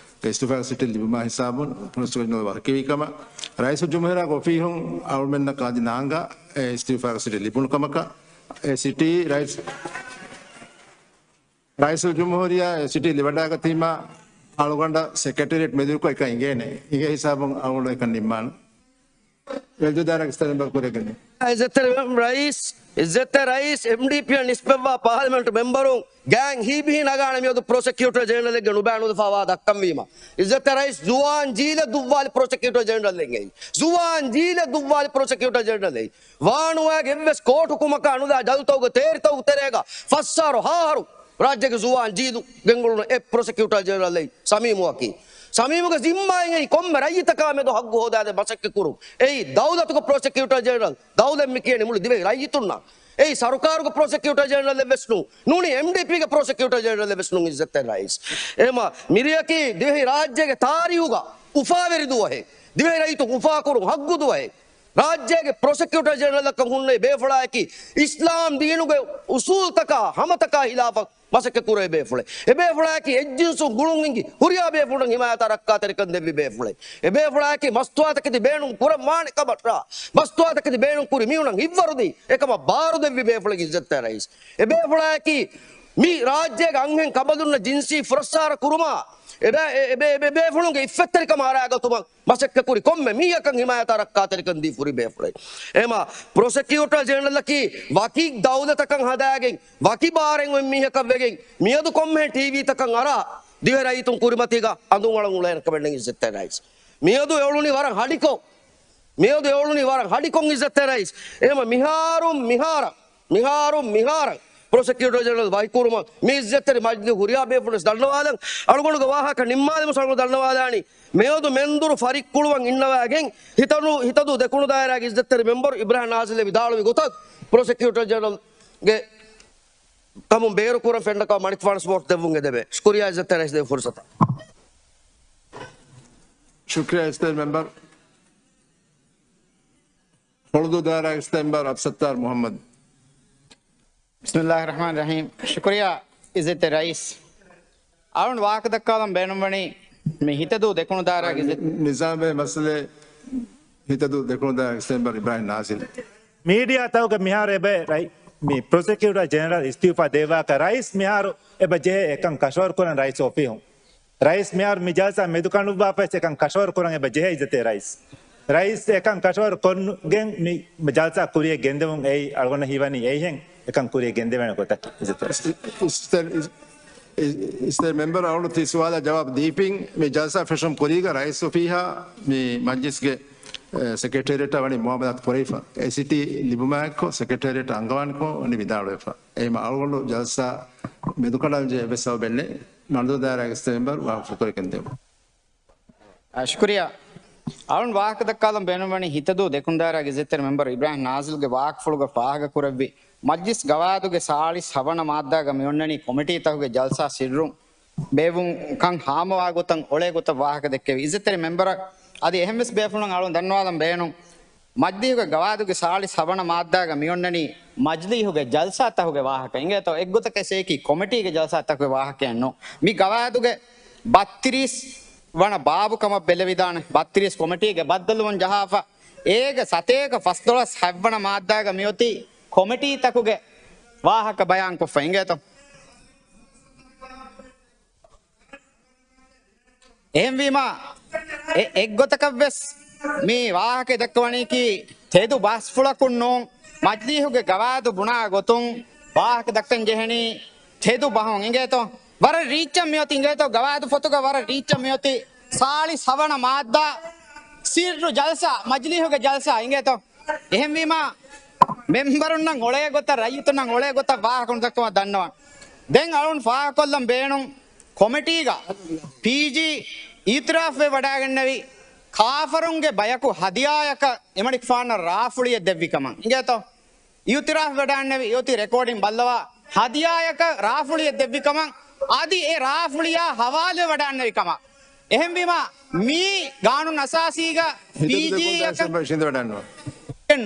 އިސްތިއުފާގެ ސިޓީ ލިބުމާ ހިސާބުން ޕްރޮސެކިއުޓަރ ޖެނެރަލް ވަކިވީ ކަމަށް ރައީސުލްޖުމްހޫރިއްޔާގެ އޮފީހުން އަޅުމެންނަށް އަދި ނާނގާ އެ އިސްތިއުފާގެ ސިޓީ ލިބުނު ކަމަކަށް. އެ ސިޓީ ރައީސް، ރައީސުލްޖުމްހޫރިއްޔާ އެ ސިޓީ ލިބިވަޑައިގަތީމާ އަޅުގަނޑަށް ސެކްރެޓޭރިއެޓް މެދުވެރިކޮށް އެކަން އިނގޭނެ. އިނގޭ ހިސާބުން އަޅުގަނޑު އެކަން ނިންމާނެ. އިއްޒަތްތެރި މެމްބަރު ކުރެގެން. އިއްޒަތްތެރި ރައީސް، އިއްޒަތްތެރި ރައީސް އެމްޑީޕީއަށް ނިސްބަތްވާ ޕާލަމެންޓް މެމްބަރުން ގާތް ހީބިހި ނަގާނެ މިއަދު ޕްރޮސެކިއުޓަރ ޖެނެރަލެއްގެ ނުބައި ނުލަފާވާ ދައްކަންވީމަ. އިއްޒަތްތެރި ރައީސް ޒުވާން ޖީލެއް ދުއްވާލި ޕްރޮސެކިއުޓަރ ޖެނެރަލެއް އެއީ. ޒުވާން ޖީލެއް ދުއްވާލި ޕްރޮސެކިއުޓަރ ޖެނެރަލް އެއީ. ވާނުވާގެ އެއްވެސް ކޯޓު ހުކުމަކާ ނުލާ ޖަލުތަކުގެ ތޭރިތަކުގެ ތެރޭގަ ފަސް އަހަރު ހަ އަހަރު ރާއްޖޭގެ ޒުވާން ޖީލު ގެންގުޅުނު އެ ޕްރޮސެކިއުޓަރ ޖެނެރަލް އެއީ ސަމީމުއަކީ. ސަމީމުގެ ޒިންމާއިން އެއީ ކޮންމެ ރައްޔިތަކާ މެދު ހައްގު ހޯދާދޭ މަސައްކަތް ކުރުން. އެއީ ދައުލަތުގެ ޕްރޮސެކިއުޓަރ ޖެނެރަލް. ދައުލަތް މި ކިޔަނީ މުޅި ދިވެހި ރައްޔިތުންނަށް. އެއީ ސަރުކާރުގެ ޕްރޮސެކިއުޓަރ ޖެނެރަލް އެއްވެސް ނޫން. ނޫނީ އެމްޑީޕީގެ ޕްރޮސެކިއުޓަރ ޖެނެރަލް އެއްވެސް ނޫން އިއްޒަތްތެރި ރައީސް. އެމަ މިރެއަކީ ދިވެހި ރާއްޖޭގެ ތާރީހުގަ އުފާވެރި ދުވަހެއް. ދިވެހި ރައްޔިތުން އުފާކުރުން ހައްގު ދުވަހެއް. ރާއްޖޭގެ ޕްރޮސެކިއުޓަރ ޖެނެރަލަކަށް ހުންނެވި ބޭފުޅާއަކީ އިސްލާމް ދީނުގެ އުސޫލްތަކާ ހަމަތަކާ ހިލާފަށް މަސައްކަތް ކުރެވޭ ބޭފުޅެއް. އެ ބޭފުޅާއަކީ އެއްޖިންސުން ގުޅުން އިނގި ހުރިހާ ބޭފުޅުން ހިމާޔަތާ ރައްކާތެރިކަން ދެއްވި ބޭފުޅެއް. އެ ބޭފުޅާއަކީ މަސްތުވާތަކެތި ބޭނުން ކުރަން ވާނެ ކަމަށްޓާ، މަސްތުވާތަކެތި ބޭނުން ކުރި މީހުނަށް ހިތްވަރުދީ އެކަމަށް ބާރު ދެއްވި ބޭފުޅެއް އިއްޒަތްތެރި ރައީސް. އެ ބޭފުޅާއަކީ މި ރާއްޖޭގެ އަންހެން ކަނބަލުންނަށް ޖިންސީ ފުރައްސާރަ ކުރުމާ، އެ ބޭ-، އެ ބޭ-، އެ ބޭފުޅުންގެ އިއްފަތްތެރިކަމަށް އަރާގަތުމަށް މަސައްކަތްކުރި ކޮންމެ މީހަކަށް ހިމާޔަތާ ރައްކާތެރިކަން ދީފުރި ބޭފުޅެއް. އެމަ ޕްރޮސެކިއުޓަރ ޖެނެރަލަކީ ވަކި ދައުލަތަކަށް ހަދާގެން، ވަކި ބާރެއް އޮތް މީހަކަށް ވެގެން، މިއަދު ކޮންމެހެން ޓީވީތަކަށް އަރާ، ދިވެހި ރައްޔިތުން ކުރިމަތީގަ އަނދުން އަޅަން އުޅޭނެ ކަމެއް ނެތް އިއްޒަތްތެރި ރައީސް. މިއަދު އެ އުޅުނީ ވަރަށް ހަޑިކޮށް. މިއަދު އެ އުޅުނީ ވަރަށް ހަޑިކޮށް އިއްޒަތްތެރި ރައީސް. އެމަ މިހާރުން މިހާރަށް މިހާރުން މިހާރަށް ޕްރޮސެކިއުޓަރ ޖެނެރަލް ވަކިކުރުމަށް މި އިއްޒަތްތެރި މަޖްލިހު ހުރިހާ ބޭފުޅުން ވެސް ދަންނަވާލަން. އަޅުގަނޑުގެ ވާހަކަ ނިންމާލަމުން އަޅުގަނޑު ދަންނަވާލާނީ، މިއަދު މެންދުރު ފަރިއްކުޅުވަން އިންނަވާގެން ހިތަދޫ، ހިތަދޫ ދެކުނު ދާއިރާގެ އިއްޒަތްތެރި މެމްބަރު އިބްރާހިމް ނާޒިލް ވިދާޅުވި ގޮތަށް، ޕްރޮސެކިއުޓަރ ޖެނެރަލްގެ ކަމުން ބޭރުކުރަން ފެންނަކަމަށް މަނިކުފާނު ސްޕޯޓްސް ދެއްވުން އެދެވޭ. ޝުކުރިއްޔާ އިއްޒަތްތެރި ރައީސް ދެއްވި ފުރުސަތަށް. ޝުކުރިއްޔާ އިއްޒަތްތެރި މެމްބަރު. ހޮޅުދޫ ދާއިރާގެ އިސްތެމްބާރު އަބްސައްތާރު މުހައްމަދު. ބިސްމިއްލާހި ރަޙްމާނި ރަޙީމް. ޝުކުރިއްޔާ އިއްޒަތްތެރި ރައީސް. އަޅުން ވާހަކަ ދައްކާލަން ބޭނުންވަނީ މި ހިތަދޫ ދެކުނު ދާއިރާގެ އިއްޒަތް. ނިޒާމޭ މައްސަލައެއް ހިތަދޫ ދެކުނު ދާއިރާގެ އިސްތެމްބާރު އިބްރާހިމް ނާޒިލް. މީޑިއާތަކުގެ މިހާރު އެބަ ރައި-، މި ޕްރޮސެކިއުޓަރ ޖެނެރަލް އިސްތިއުފާ ދެއްވާކަށް ރައީސް މިހާރު އެބަ ޖެހޭ އެކަން ކަށަވަރު ކުރަން ރައީސް އޮފީހުން. ރައީސް މިހާރު މި ޖަލްސާ މެދުކަނޑުއްވާފަސް އެކަން ކަށަވަރު ކުރަން އެބަ ޖެހޭ އިއްޒަތްތެރި ރައީސް. ރައީސް އެކަން ކަށަވަރު ކޮށްގެން މި ޖަލްސާ ކުރިޔަށް ގެންދެވުން އެއީ އަޅުގަނޑަށް ހީވަނީ އެއިހެން އެކަން ކުރިޔަށް ގެންދެވޭނެ ގޮތަކީ އިއްޒަތްތެރި ރައީސް. އިސްތެރި، އިސް-، އިސް-، އިސްތެރި މެމްބަރު އަޅުގަނޑު ތި ސުވާލަށް ޖަވާބު ދީފިން. މި ޖަލްސާ ފެށުން ކުރީގަ ރައީސް އޮފީހާ މި މަޖްލިސްގެ، އެ، ސެކްރެޓޭރިއެޓާ ވަނީ މުއާމަލާތު ކުރެވިފަ. އެ ސިޓީ ލިބުމާއެކު ސެކްރެޓޭރިއެޓް އަންގަވާނެކޯ ވަނީ ވިދާޅުވެފަ. އެހެން އަޅުގަނޑު ޖަލްސާ މެދުކަނޑާލަންޖެހޭ އެއްވެސް ސަބަބެއް ނެތް. މަންދޫ ދާއިރާގެ އިސްތެމްބަރު ވާހަކަ ފުރުކޮށް ގެންދެވުން. އަ، ޝުކުރިއްޔާ. އަޅުން ވާހަކަ ދައްކާލަން ބޭނުންވަނީ ހިތަދޫ ދެކުނުދާއިރާގެ އިއްޒަތްތެރި މެމްބަރު އިބްރާހިމް ނާޒިލްގެ ވާހަކަފުޅުގަ ފާހަގަކުރެއްވި މަޖްލިސް ގަވާއިދުގެ ސާޅީސް ހަވަނަ މާއްދާގަ މިއޮންނަނީ ކޮމިޓީތަކުގެ ޖަލްސާ ސިއްރުން ބޭއްވުން ކަން ހާމަވާ ގޮތަށް އޮޅޭ ގޮތަށް ވާހަކަ ދެއްކެވި. އިއްޒަތްތެރި މެމްބަރަށް އަދި އެހެންވެސް ބޭފުޅުން އަޅުން ދަންނަވާލަން ބޭނުން. މަޖިލީހުގެ ގަވާއިދުގެ ސާޅީސް ހަވަނަ މާއްދާގަ މިއޮންނަނީ މަޖިލީހުގެ ޖަލްސާތަކުގެ ވާހަކަ އިނގޭތޯ. އެއްގޮތަކަށް އެއީކީ ކޮމިޓީގެ ޖަލްސާތަކުގެ ވާހަކައެއް ނޫން. މި ގަވާއިދުގެ ބައްތިރީސް ވަނަ ބާބު ކަމަށް ބެލެވިދާނެ. ބައްތިރީސް ކޮމިޓީގެ ބައްދަލުވުން ޖަހާފަ. އޭގެ ސަތޭކަ ފަސްދޮޅަސް ހަތްވަނަ މާއްދާގަ މިއޮތީ ކޮމިޓީތަކުގެ ވާހަކަ ބަޔާންކޮށްފަ އިނގޭތޯ. އެހެންވީމާ، އެ-، އެއްގޮތަކަށްވެސް މި ވާހަކަ ދައްކަވަނީކީ ތެދު ބަސްފުޅަކުން ނޫން. މަޖިލީހުގެ ގަވާއިދު ބުނާ ގޮތުން ވާހަކަ ދައްކަން ޖެހެނީ ތެދު ބަހުން އިނގޭތޯ. ވަރަށް ރީއްޗަށް މިއޮތީ އިނގޭތޯ، ގަވާއިދު ފޮތުގަ ވަރަށް ރީއްޗަށް މިއޮތީ ސާޅީސް ހަވަނަ މާއްދާ، ސިއްރު ޖަލްސާ، މަޖިލީހުގެ ޖަލްސާ އިނގޭތޯ. އެހެންވީމާ، މެމްބަރުންނަށް އޮޅޭ ގޮތަށް، ރައްޔިތުންނަށް އޮޅޭ ގޮތަށް ވާހަކަ ނުދައްކަވާ ދަންނަވަން. ދެން އަޅުން ފާހަގަކޮށްލަން ބޭނުން، ކޮމިޓީގަ ޕީޖީ އިއުތިރާފްވެ ވަޑައިގެންނެވި ކާފަރުންގެ ބަޔަކު ހަދިޔާޔަކަށް އެމަނިކުފާނަށް ރާފުޅިއެއް ދެއްވި ކަމަށް އިނގޭތޯ. އިއުތިރާފް ވަޑައިންނެވި، އޮތީ ރެކޯޑިން ބައްލަވާ، ހަދިޔާޔަކަށް ރާފުޅިއެއް ދެއްވި ކަމަށް، އަދި އެ ރާފުޅިޔާ ހަވާލުވެ ވަޑައިންނެވި ކަމަށް. އެހެންވީމާ، މީ ގާނޫނު އަސާސީގަ ޕީޖީއަކަށް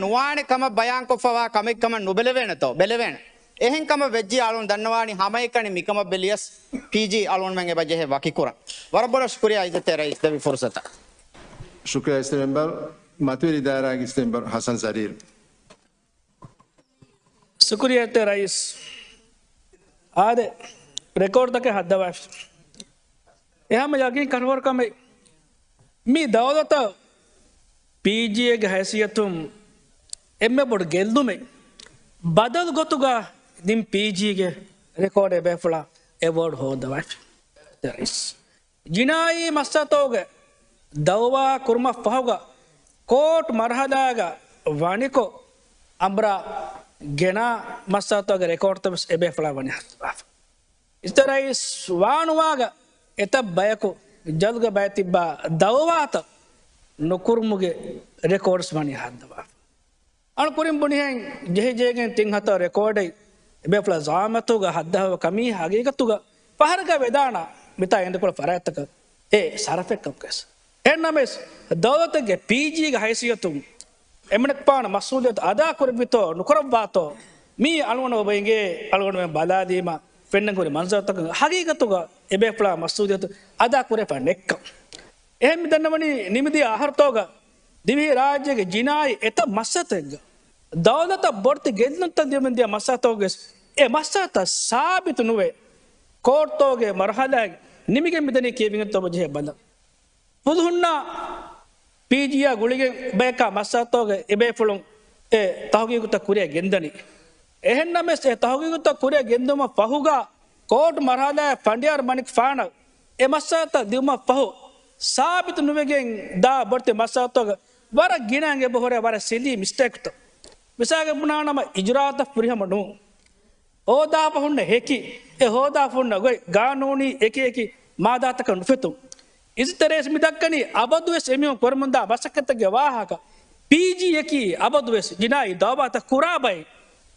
ނުވާނެ ކަމަށް ބަޔާންކޮށްފަވާ ކަމެއް ކަމަށް ނުބެލެވޭނެތޯ؟ ބެލެވޭނެ. އެހެން ކަމަށް ވެއްޖިއްޔާ އަޅުން ދަންނަވާނީ ހަމައެކަނި މިކަމަށް ބެލިޔަސް ޕީޖީ އަޅުންމެން އެބަ ޖެހޭ ވަކިކުރަން. ވަރަށް ބޮޑަށް ޝުކުރިއްޔާ އިއްޒަތްތެރި ރައީސް ދެއްވި ފުރުސަތަށް. ޝުކުރިއްޔާ އިސްލާމް މެމްބަރު. މަތިވެރި ދާއިރާގެ އިސްލާމް މެމްބަރު ހަސަން ޒަރީރު. ޝުކުރިއްޔާ އިއްޒަތްތެރި ރައީސް. އާދެ، ރެކޯޑްތަކެއް ހައްދަވާފި. އެހާމަ ޔަގީން ކަށަވަރު ކަމެއް. މި ދައުލަތަށް ޕީޖީއޭގެ ހައިސިއްޔަތުން އެންމެ ބޮޑު ގެއްލުމެއް. ބަދަލު ގޮތުގަ ދިން ޕީޖީގެ ރެކޯޑް އެބޭފުޅާ އެވޯޑް ހޯދަވާފި. ރައީސް. ޖިނާއީ މައްސަލަތަކުގެ ދައުވާ ކުރުމަށް ފަހުގަ ކޯޓް މަރުހަލާގަ ވަނިކޮށް އަނބުރާ ގެނާ މައްސަލަތަކުގެ ރެކޯޑްތައް ވެސް އެބޭފުޅާ ވަނީ ހައްދަވާފަ. އިއްޒަތްތެރި ރައީސް ވާނުވާގަ އެތައް ބަޔަކު ޖަލްގަ ބައި ތިއްބާ ދައުވާތައް ނުކުރުމުގެ ރެކޯޑްސް ވަނީ ހައްދަވާފަ. އަޅު ކުރިން ބުނިހެން ޖެހިޖެހިގެން ތިން ހަތަރު ރެކޯޑެއް އެބޭފުޅާ ޒައުމަތުގަ ހައްދަވާ ކަމީ ހަގީގަތުގަ ފަހަރަކަށް ވެދާނަ މިތާ އެނދުކޮޅު ފަރާތްތަކަށް އެ ޝަރަފެއް ކަމުގައި. އެހެންނަމަވެސް، ދައުލަތެއްގެ ޕީޖީގެ ހައިސިއްޔަތުން އެމަނިކުފާނު މަސްއޫލިއްޔަތު އަދާ ކުރެއްވިތޯ ނުކުރައްވާތޯ، މީ އަޅުގަނޑު އޮބަ އިނގޭ އަޅުގަނޑުމެން ބަލާލީމަ ފެންނަން ހުރި މަންޒަރުތަކުން ހަގީގަތުގަ އެބޭފުޅާ މަސްއޫލިއްޔަތު އަދާ ކުރެވިފަ ނެތްކަން. އެހެން މި ދަންނަވަނީ ނިމިދިޔަ އަހަރުތަކުގަ ދިވެހި ރާއްޖޭގެ ޖިނާއީ އެތައް މައްސަލަތަކެއްގަ ދައުލަތަށް ބޮޑެތި ގެއްލުންތައް ދިމަވެން ދިޔަ މައްސަލަތަކުގައި އެ މައްސަލަތައް ސާބިތު ނުވެ، ކޯޓްތަކުގެ މަރުހަލާއެއް ނިމިގެން މިދަނީ ކީއްވެގެންތޯ އޮބަ ޖެހޭ ބަލަން. ފުލުހުންނާ ޕީޖީއާ ގުޅިގެން ބަޔަކާ މައްސަލަތަކުގައި އެބޭފުޅުން އެ ތަހުގީގުތައް ކުރިއަށް ގެންދަނީ. އެހެންނަމަވެސް، އެ ތަހުގީގުތައް ކުރިއަށް ގެންދުމަށް ފަހުގަ ކޯޓް މަރުހަލާއަށް ފަނޑިޔާރު މަނިކުފާނަށް އެ މައްސަލަތައް ދިއުމަށް ފަހު، ސާބިތު ނުވެގެން ދާ ބޮޑެތި މައްސަލަތަކުގަ ވަރަށް ގިނައިން އެބަހުރޭ ވަރަށް ސިލީ މިސްޓޭކްތައް. މިސާލަކަށް ބުނާނަމަ، އިޖުރާއަތަށް ފުރިހަމަ ނޫން. ހޯދާފަ ހުންނަ ހެކި، އެ ހޯދާފަ ހުންނަ ގޮތް، ގާނޫނީ އެކި އެކި މާދާތަކަށް ނުފެތުން. އިއްޒަތްތެރި ރައީސް މި ދައްކަނީ އަބަދުވެސް އެމީހުން ކުރަމުންދާ މަސައްކަތެއްގެ ވާހަކަ. ޕީޖީއަކީ އަބަދުވެސް ޖިނާއީ ދައުވާތައް ކުރާ ބައެއް.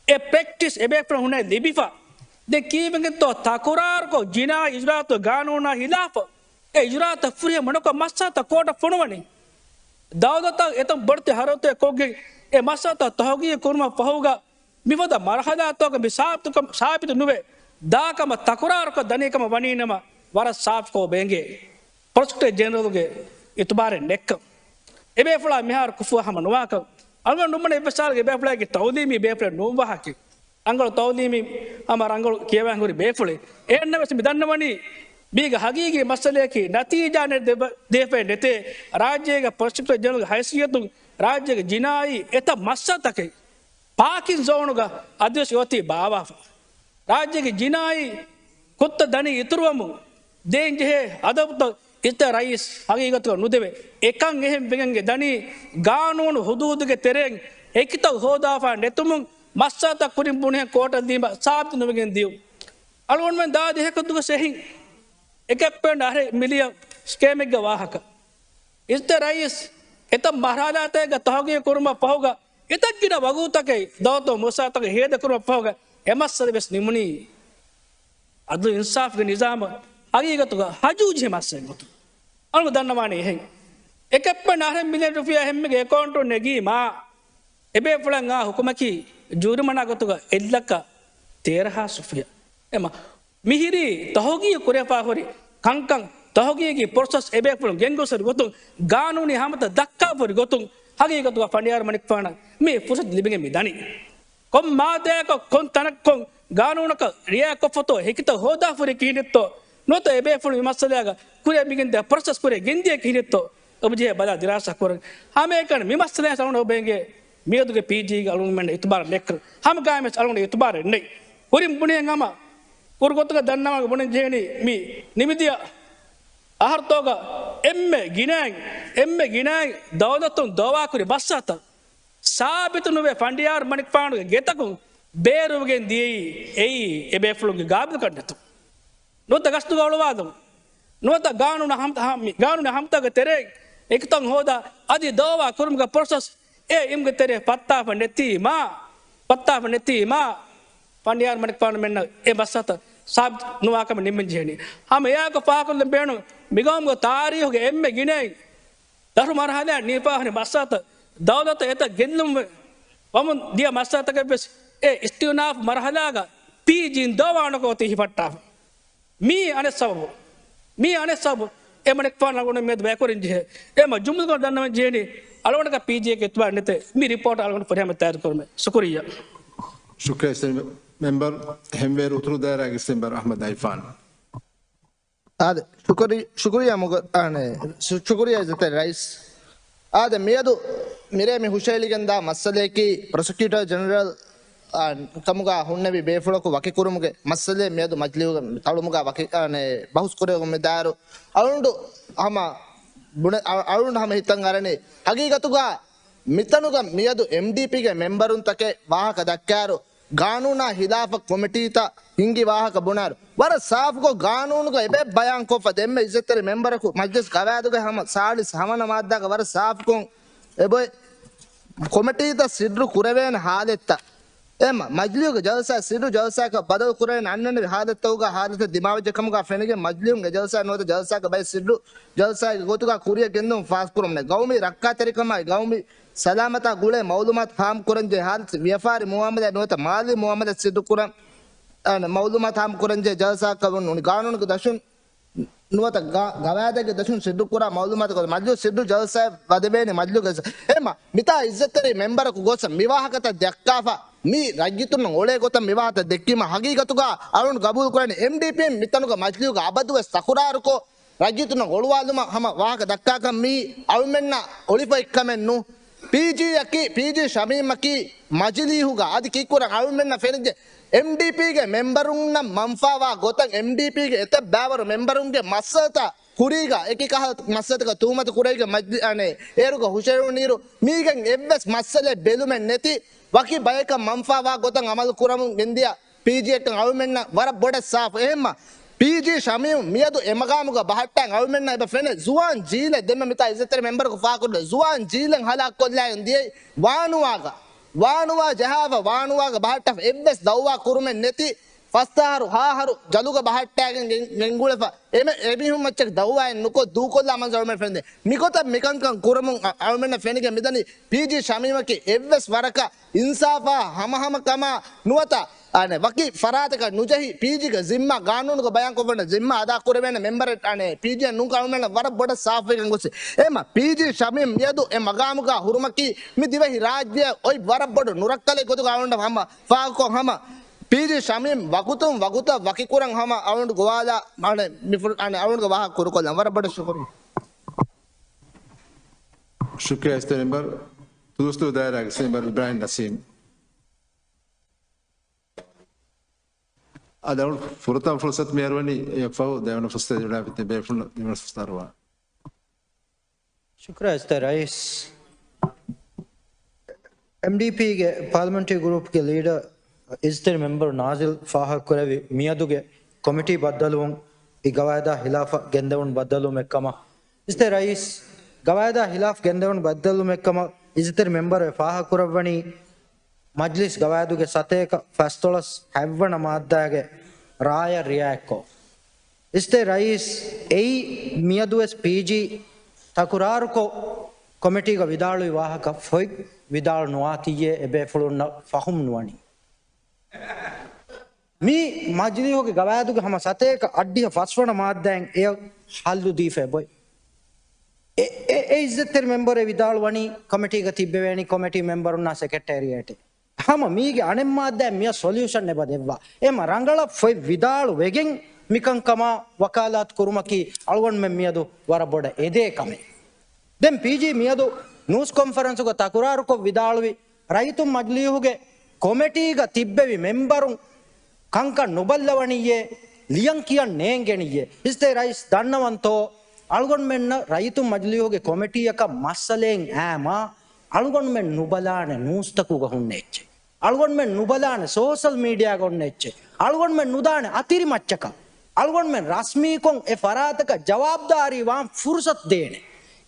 އެ ޕްރެކްޓިސް އެބޭފުޅުން ހުންނަނީ ލިބިފަ. ދެން ކީއްވެގެންތޯ ތަކުރާރުކޮށް ޖިނާއީ އިޖުރާއަތު ގާނޫނާ ހިލާފަށް އެ އިޖުރާއަތަށް ފުރިހަމަ ނުކޮށް މައްސަލަތައް ކޯޓަށް ފޮނުވަނީ؟ ދައުލަތަށް އެތަން ބޮޑެތި ހަރަދުތައް ކޮށްގެން އެ މައްސަލަތައް ތަހުގީގު ކުރުމަށް ފަހުގަ މިފަދަ މަރުހަލާތަކުގަ މި ސާބިތުކަން، ސާބިތު ނުވެ، ދާކަމަށް ތަކުރާރުކޮށް ދަނީ ކަމަށް ވަނީނަމަ، ވަރަށް ސާފުކޮށް އެނގޭ. ޕްރޮސިކިއުޓަރ ޖެނެރަލްގެ އިތުބާރެއް ނެއްކަން. އެބޭފުޅާ މިހާރު ކުފުވާ ހަމަ ނުވާކަން. އަޅުގަނޑު ނުބުނެ އެއްވެސް ސާލެއްގެ އެބޭފުޅާގެ ތައުލީމީ ބޭފުޅެއް ނޫން ވާހަކަ. ރަނގަޅު ތައުލީމީ ހަމަ ރަނގަޅު ކިޔަވާން ހުރި ބޭފުޅެއް. އެހެންނަމަވެސް މި ދަންނަވަނީ މީގެ ހަގީގީ މައްސަލަޔަކީ ނަތީޖާ ނެ-، ދެ-، ދޭފައެއް ނެތޭ. ރާއްޖޭގެ ޕްރޮސިކިއުޓަރ ޖެނެރަލްގެ ހައިސިއްޔަތުން ރާއްޖޭގެ ޖިނާއީ އެތައް މައްސަލަތަކެއް ޕާކިން ޒޯނުގަ އަދިވެސް އޮތީ ބާވާފަ. ރާއްޖޭގެ ޖިނާއީ ކުށްތައް ދަނީ އިތުރުވަމުން ދޭން ޖެހޭ އަދަބުތައް އިއްޒަތްތެރި ރައީސް ހަގީގަތުގަ ނުދެވޭ. އެކަން އެހެން ވެގެން ދަނީ ގާނޫނު ހުދޫދުގެ ތެރެއިން ހެކިތައް ހޯދާފަ ނެތުމުން މައްސަލަތައް ކުރިން ބުނިހެން ކޯޓަށް ލީމަ ސާބިތު ނުވެގެން ދިޔުން. އަޅުގަނޑުމެން ދާދި ހެކަދުގަ ސެހިން އެކެއްޕެން އަހަރެ މިލިއަން ސްކޭމެއްގެ ވާހަކަ. އިއްޒަތްތެރި ރައީސް އެތައް މަރުހަލާތަކެއްގަ ތަހުގީގު ކުރުމަށް ފަހުގަ އެތައް ގިނަ ވަގުތުތަކެއް ދައުލަތު މުއައްސަސާތަކަށް ހޭދަކުރުމަށް ފަހުގަ އެ މައްސަލަ ވެސް ނިމުނީ އަދުލު އިންސާފްގެ ނިޒާމަށް ހަގީގަތުގަ ހަޖޫ ޖެހި މައްސަލައެއް ގޮތުން. އަޅުގަނޑު ދަންނަވާނީ އެހެން. އެކައްޕަން އަހަރެން މިލިއަން ރުފިޔާ ހެންމެގެ އެކައުންޓުން ނެގީމާ، އެބޭފުޅަށް އާ ހުކުމަކީ ޖޫރިމަނާ ގޮތުގަ އެއްލައްކަ ތޭރަ ހާސް ރުފިޔާ. އެމަ މިހިރީ ތަހުގީގު ކުރެފާ ހުރި ކަންކަން، ތަހުގީގީ ޕްރޮސެސް އެބޭފުޅުން ގެންގޮސް ހުރި ގޮތުން، ގާނޫނީ ހަމަތައް ދައްކާ ހުރި ގޮތުން، ހަގީގަތުގަ ފަނޑިޔާރު މަނިކުފާނަށް މި ފުރުސަތު ލިބިގެން މި ދަނީ. ކޮން މާއްދާއަކަށް ކޮން ތަނަކަށް ކޮން ގާނޫނަކަށް ރިއާޔަތްކޮށްފަތޯ ހެކިތައް ހޯދާފަ ހުރީ ކިހިނެއްތޯ؟ ނުވަތަ އެބޭފުޅުން މި މައްސަލައިގަ ކުރިއަށް މިގެންދިޔަ ޕްރޮސެސް ކުރިއަށް ގެންދިޔަ ކިހިނެއްތޯ؟ އޮބިޖެހޭ ބަލާ ދިރާސާ ކުރަން. ހަމައެކަނި މި މައްސަލައަށް އަޅުގަނޑު އޮބެނގޭ މިއަދުގެ ޕީޖީގެ އަޅުގަނޑުމެންނަށް އިތުބާރެއް ނެތްކަން. ހަމަ ގާމެސް އަޅުގަނޑު އިތުބާރެއް ނެތް. ކުރިން ބުނިހެން ހަމަ ކުރު ގޮތުގަ ދަންނަވަން ބުނެން ޖެހެނީ މި ނިމިދިޔަ އަހަރުތޯގަ އެންމެ ގިނައިން، އެންމެ ގިނައިން ދައުލަތުން ދައުވާކުރި މައްސަލަތައް ސާބިތު ނުވެ ފަނޑިޔާރު މަނިކުފާނުގެ ގެތަކުން ބޭރުވެގެން ދިޔައީ އެއީ އެބޭފުޅުންގެ ގާބިލްކަން ނެތުން. ނުވަތަ ގަސްތުގަ އޮޅުވާލުން. ނުވަތަ ގާނޫނު ހަމަ-، ހަ-، މި ގާނޫނު ހަމަތަކުގެ ތެރޭ އެކިތަން ހޯދާ އަދި ދައުވާ ކުރުމުގެ ޕްރޮސެސް އެ އިމްގެ ތެރޭ ފައްތާފަ ނެތީމާ، ފައްތާފަ ނެތީމާ، ފަނޑިޔާރު މަނިކުފާނުމެންނަށް އެ މައްސަލަތައް ސާބިތު ނުވާކަމަށް ނިންމެން ޖެހެނީ. ހަމަ އެއާއެކު ފާހަގަކޮށްލަން ބޭނުން މިގައުމުގެ ތާރީހުގެ އެންމެ ގިނައިން ދަށު މަރުހަލާ ނިމިފާ ހުރި މައްސަލަތައް ދައުލަތަށް އެތައް ގެއްލުން ވަމުން ދިޔަ މައްސަލަތަކެއް ވެސް އެ އިސްތިއުނާފް މަރުހަލާގަ ޕީޖީން ދައުވާ ނުކޮށް އޮތީ ހިފައްޓާފަ. މީ އަނެއް ސަބަބު. މީ އަނެއް ސަބަބު. އެ މަނިކުފާނު އަޅުގަނޑު މިއަދު ބަޔަކުރަން ޖެހޭ. އެ މަ ޖުމްލަކޮށް ދަންނަވަން ޖެހެނީ އަޅުގަނޑަކަށް ޕީޖީއެއްގެ އިތުބާރެއް ނެތޭ. މި ރިޕޯޓް އަޅުގަނޑު ފުރިހަމަ ތައްޔާރު ކުރުމޭ. ޝުކުރިއްޔާ. ޝުކުރިއްޔާ އިސްޓޭޓް މެމްބަރ. ހެންވޭރު އުތުރު ދާއިރާގެ އިސްޓޭޓް މެމްބަރ އަޙްމަދު އިރްފާން. އާދެ، ޝުކުރި-، ޝުކުރިއްޔާ މުގަ-، އާނެ، ޝު-، ޝުކުރިއްޔާ އިއްޒަތްތެރި ރައީސް. އާދެ، މިއަދު މިރޭ މި ހުށައެޅިގެންދާ މައްސަލަޔަކީ ޕްރޮސިކިއުޓަރ ޖެނެރަލް، އާ، ކަމުގާ ހުންނެވި ބޭފުޅަކު ވަކިކުރުމުގެ މައްސަލައެއް މިއަދު މަޖިލީހުގެ ތަޅުމުގާ ވަކި، އާނެ، ބަހުސް ކުރެވުމުގެ މެދުވެރި އަޅުގަނޑު ހަމަ ބުނެ-، އަ-، އަޅުގަނޑު ހަމަ ހިތަށް އަރަނީ ހަގީގަތުގާ މިތަނުގަ މިއަދު އެމްޑީޕީގެ މެމްބަރުންތަކެއް ވާހަކަ ދައްކާއިރު، ގާނޫނާ ހިލާފަށް ކޮމިޓީތައް ހިންގި ވާހަކަ ބުނާއިރު، ވަރަށް ސާފުކޮށް ގާނޫނުގަ އެބަ ބަޔާންކޮށްފަ ދެންމެ އިއްޒަތްތެރި މެމްބަރަކު މަޖްލިސް ގަވާއިދުގެ ހަމަ ސާޅީސް ހަވަނަ މާއްދާގަ ވަރަށް ސާފުކޮށް އެބައޮތް ކޮމިޓީތައް ސިއްރު ކުރެވޭނެ ހާލަތްތައް. އެމަ، މަޖްލީހުގެ ޖަލްސާ ސިއްރު ޖަލްސާއަކަށް ބަދަލު ކުރެވޭނެ އަންނަނިވި ހާލަތްތަކުގަ ހާލަތެއް ދިމާވެއްޖެ ކަމުގަ ފެނިގެން މަޖްލީހުގެ ޖަލްސާ ނުވަތަ ޖަލްސާގެ ބައެއް ސިއްރު ޖަލްސާގެ ގޮތުގަ ކުރިއަށް ގެންދަވަން ފާސްކުރުމުން ގައުމީ ރައްކާތެރިކަމާއި ގައުމީ ސަލާމަތާ ގުޅޭ މައުލޫމާތު ފާހަމަކުރަންޖެހޭ ހާލަތު ވިޔަފާރި މުއާމަލާ ނުވަތަ މާލީ މުއާމަލާ ސިއްރުކުރަން، އަން، މައުލޫމާތު ފާހަމަކުރަންޖެހޭ ޖަލްސާއަކަށް ވަން ނޫނީ. ގާނޫނުގެ ދަށުން ނުވަތަ ގަ-، ގަވާއިދެއްގެ ދަށުން ސިއްރުކުރާ މައުލޫމާތު މަޖްލިސް ސިއްރު ޖަލްސާއެއް ވަދެވޭނެ މަޖްލިސްގެ އެމަ، މިތާ އިއްޒަތްތެރި މެމްބަރަކު ގޮސް މިވާހަކަތައް ދައްކާފަ، މީ ރައްޔިތުންނަށް އޮޅޭ ގޮތަށް މިވާހަކަތައް ދެއްކީމަ ހަގީގަތުގަ އަޅުން ގަބޫލުކުރަނީ އެމްޑީޕީން މިތަނުގަ މަޖްލިސްގަ އަބަދުވެސް ތަކުރާރުކޮށް، ރައްޔިތުންނަށް އޮޅުވާލުމަށް ހަމަ ވާހަކަ ދައްކާކަން މީ އަޅުމެންނަށް އޮޅިފައިކަމެއް ނޫ. ޕީޖީއަކީ، ޕީޖީ ޝަމީމަކީ މަޖިލީހުގަ އަދި ކީއްކުރަން އަޅުމެންނަށް ފެނިއްޖެ. އެމްޑީޕީގެ މެމްބަރުންނަށް މަންފާވާ ގޮތަށް އެމްޑީޕީގެ އެތައް ބައިވަރު މެމްބަރުންގެ މައްސަލަތައް ކުރީގަ އެކި ކަހަލަ މައްސަލަތަކަށް ތުހުމަތު ކުރެވިގެން މަޖިލި-، އަނެ، އޭރުގަ ހުށައެޅުނީރު މީގެން އެއްވެސް މައްސަލައެއް ބެލުމެއް ނެތި ވަކި ބަޔަކަށް މަންފާވާ ގޮތަށް އަމަލު ކުރަމުން ގެންދިޔަ ޕީޖީއަކަށް އަޅުމެންނަށް ވަރަށް ބޮޑަށް ސާފު. އެހެންމަ ޕީޖީ ޝަމީމް މިއަދު އެ މަގާމުގަ ބަހައްޓާ އަޅުމެންނަށް އެބަ ފެނޭ ޒުވާން ޖީލެއް ދެންމެ މިތާ އިއްޒަތްތެރި މެމްބަރަކު ފާކުރު ޒުވާން ޖީލެއް ހަލާކުކޮށްލާގެން ދިޔައީ ވާނުވާގަ. ވާނުވާ ޖަހާފަ ވާނުވާގަ ބަހައްޓާފަ އެއްވެސް ދައުވާ ކުރުމެއް ނެތި ފަސް އަހަރު ހަ އަހަރު ޖަލުގަ ބަހައްޓާގެން ގެން-، ގެންގުޅެފަ އެމެ-، އެމީހުން މައްޗަށް ދައުވާއެއް ނުކޮށް ދޫކޮށްލާ މަންޒަރު އަޅުމެން ފެންދޭ. މިގޮތަށް މިކަންކަން ކުރަމުން އަ-، އަޅުމެންނަށް ފެނިގެން މިދަނީ ޕީޖީ ޝަމީމަކީ އެއްވެސް ވަރަކަށް އިންސާފާ ހަމަހަމަކަމާ ނުވަތަ އަނެ، ވަކި ފަރާތަކަށް ނުޖެހި، ޕީޖީގެ ޒިންމާ ގާނޫނުގަ ބަޔާންކޮށްވަން ޒިންމާ އަދާކުރެވޭނެ މެމްބަރެއް އަނެ، ޕީޖީއަށް ނޫންކަން އަޅުމެންނަށް ވަރަށް ބޮޑަށް ސާފުވެގެން ގޮސް. އެމަ، ޕީޖީ ޝަމީމް މިއަދު އެ މަގާމުގަ ހުރުމަކީ މި ދިވެހި ރާއްޖެއަށް އޮތް ވަރަށް ބޮޑު ނުރައްކަލެއް ގޮތުގަ އަޅުގަނޑަށް ހަމަ ފާހަގަކޮށް ހަމަ، ޕީޖީ ޝަމީމް ވަގުތުން ވަގުތަށް ވަކިކުރަން ހަމަ އަޅުގަނޑު ގޮވާލާ، އަނެ، މި ފުރ-، އަނެ، އަޅުގަނޑުގެ ވާހަކަ ކުރުކޮށްލަން. ވަރަށް ބޮޑަށް ޝުކުރިއްޔާ. ޝުކުރިއްޔާ އިސްތެރި މެމްބަރު، ތުދޫސްތޫ ދާއިރާގެ އިސްތެރި މެމްބަރު އިބްރާހިމް ނަސީމް. އަދި އަޅު ފުރަތަމަ ފުރުސަތު މި އަރުވަނީ އެއަށްފަހު ދެވަނަ ފުރުސަތު ދެވަނަ ފުރުސަތު އަރުވާ. ޝުކުރާ އިސްތެ ރައީސް. އެމްޑީޕީގެ ޕާލަމެންޓްރީ ގްރޫޕްގެ ލީޑަރ އިސްތެރި މެމްބަރު ނާޒިލް ފާހަގަކުރެއްވި މިއަދުގެ ކޮމިޓީ ބައްދަލުވުން އި ގަވާއިދާ ހިލާފަށް ގެންދެވުނު ބައްދަލުވުމެއްކަމަށް. އިސްތެ ރައީސް، ގަވާއިދާ ހިލާފް ގެންދެވުނު ބައްދަލުވުމެއްކަމަށް އިސްތެރި މެމްބަރު އެ ފާހަގަކުރައްވަނީ، މަޖްލިސް ގަވާއިދުގެ ސަތޭކަ ފަސްދޮޅަސް ހަތްވަނަ މާއްދާގެ ރާޔަށް ރިއާޔަތްކޮށް. އިސްތެ ރައީސް، އެއީ މިއަދުވެސް ޕީޖީ ތަކުރާރުކޮށް، ކޮމިޓީގަ ވިދާޅުވި ވާހަކަ ފޮތް ވިދާޅު ނުވާތީއޭ އެބޭފުޅުންނަށް ފަހުމް ނުވަނީ. މި މަޖިލީހުގެ ގަވާއިދުގެ ހަމަ ސަތޭކަ އައްޑިހަ ފަސްވަނަ މާއްދާއިން އެއަށް ހައްލު ދީފަ އެބޮތް. އެ، އެ، އެ އިއްޒަތްތެރި މެމްބަރެއް ވިދާޅުވަނީ ކޮމިޓީގަ ތިއްބެވޭނީ ކޮމިޓީ މެމްބަރުންނާ ސެކްރެޓޭރިއޭޓެއް. ހަމަ މީގެ އަނެއް މާއްދާއިން މިއަށް ސޮލިއުޝަން އެބަ ދެއްވާ. އެމަ ރަނގަޅަށް ފޮތް ވިދާޅު ވެގެން މިކަންކަމާ ވަކާލާތު ކުރުމަކީ އަޅުގަނޑުމެން މިއަދު ވަރަށް ބޮޑަށް އެދޭ ކަމެއް. ދެން ޕީޖީ މިއަދު ނޫސް ކޮންފަރެންސުގަ ތަކުރާރުކޮށް ވިދާޅުވި، ރައްޔިތުން މަޖިލީހުގެ ކޮމެޓީގަ ތިއްބެވި މެމްބަރުން ކަންކަން ނުބައްލަވަނިއްޔޭ، ލިޔަން ކިޔަން ނޭނގެނިއްޔޭ. އިސްތޭ ރައީސް ދަންނަވަންތޯ، އަޅުގަނޑުމެންނަށް ރައްޔިތުން މަޖިލީހުގެ ކޮމެޓީއަކަށް މައްސަލައެއް އާމާ، އަޅުގަނޑުމެން ނުބަލާނެ ނޫސްތަކުގަ ހުންނަ އެއްޗެއް. އަޅުގަނޑުމެން ނުބަލާނެ ސޯޝަލް މީޑިއާގަ އޮންނަ އެއްޗެއް. އަޅުގަނޑުމެން ނުދާނެ އަތިރި މައްޗަކަށް. އަޅުގަނޑުމެން ރަސްމީކޮށް އެ ފަރާތަކަށް ޖަވާބުދާރީ ވާން ފުރުސަތު ދޭނެ.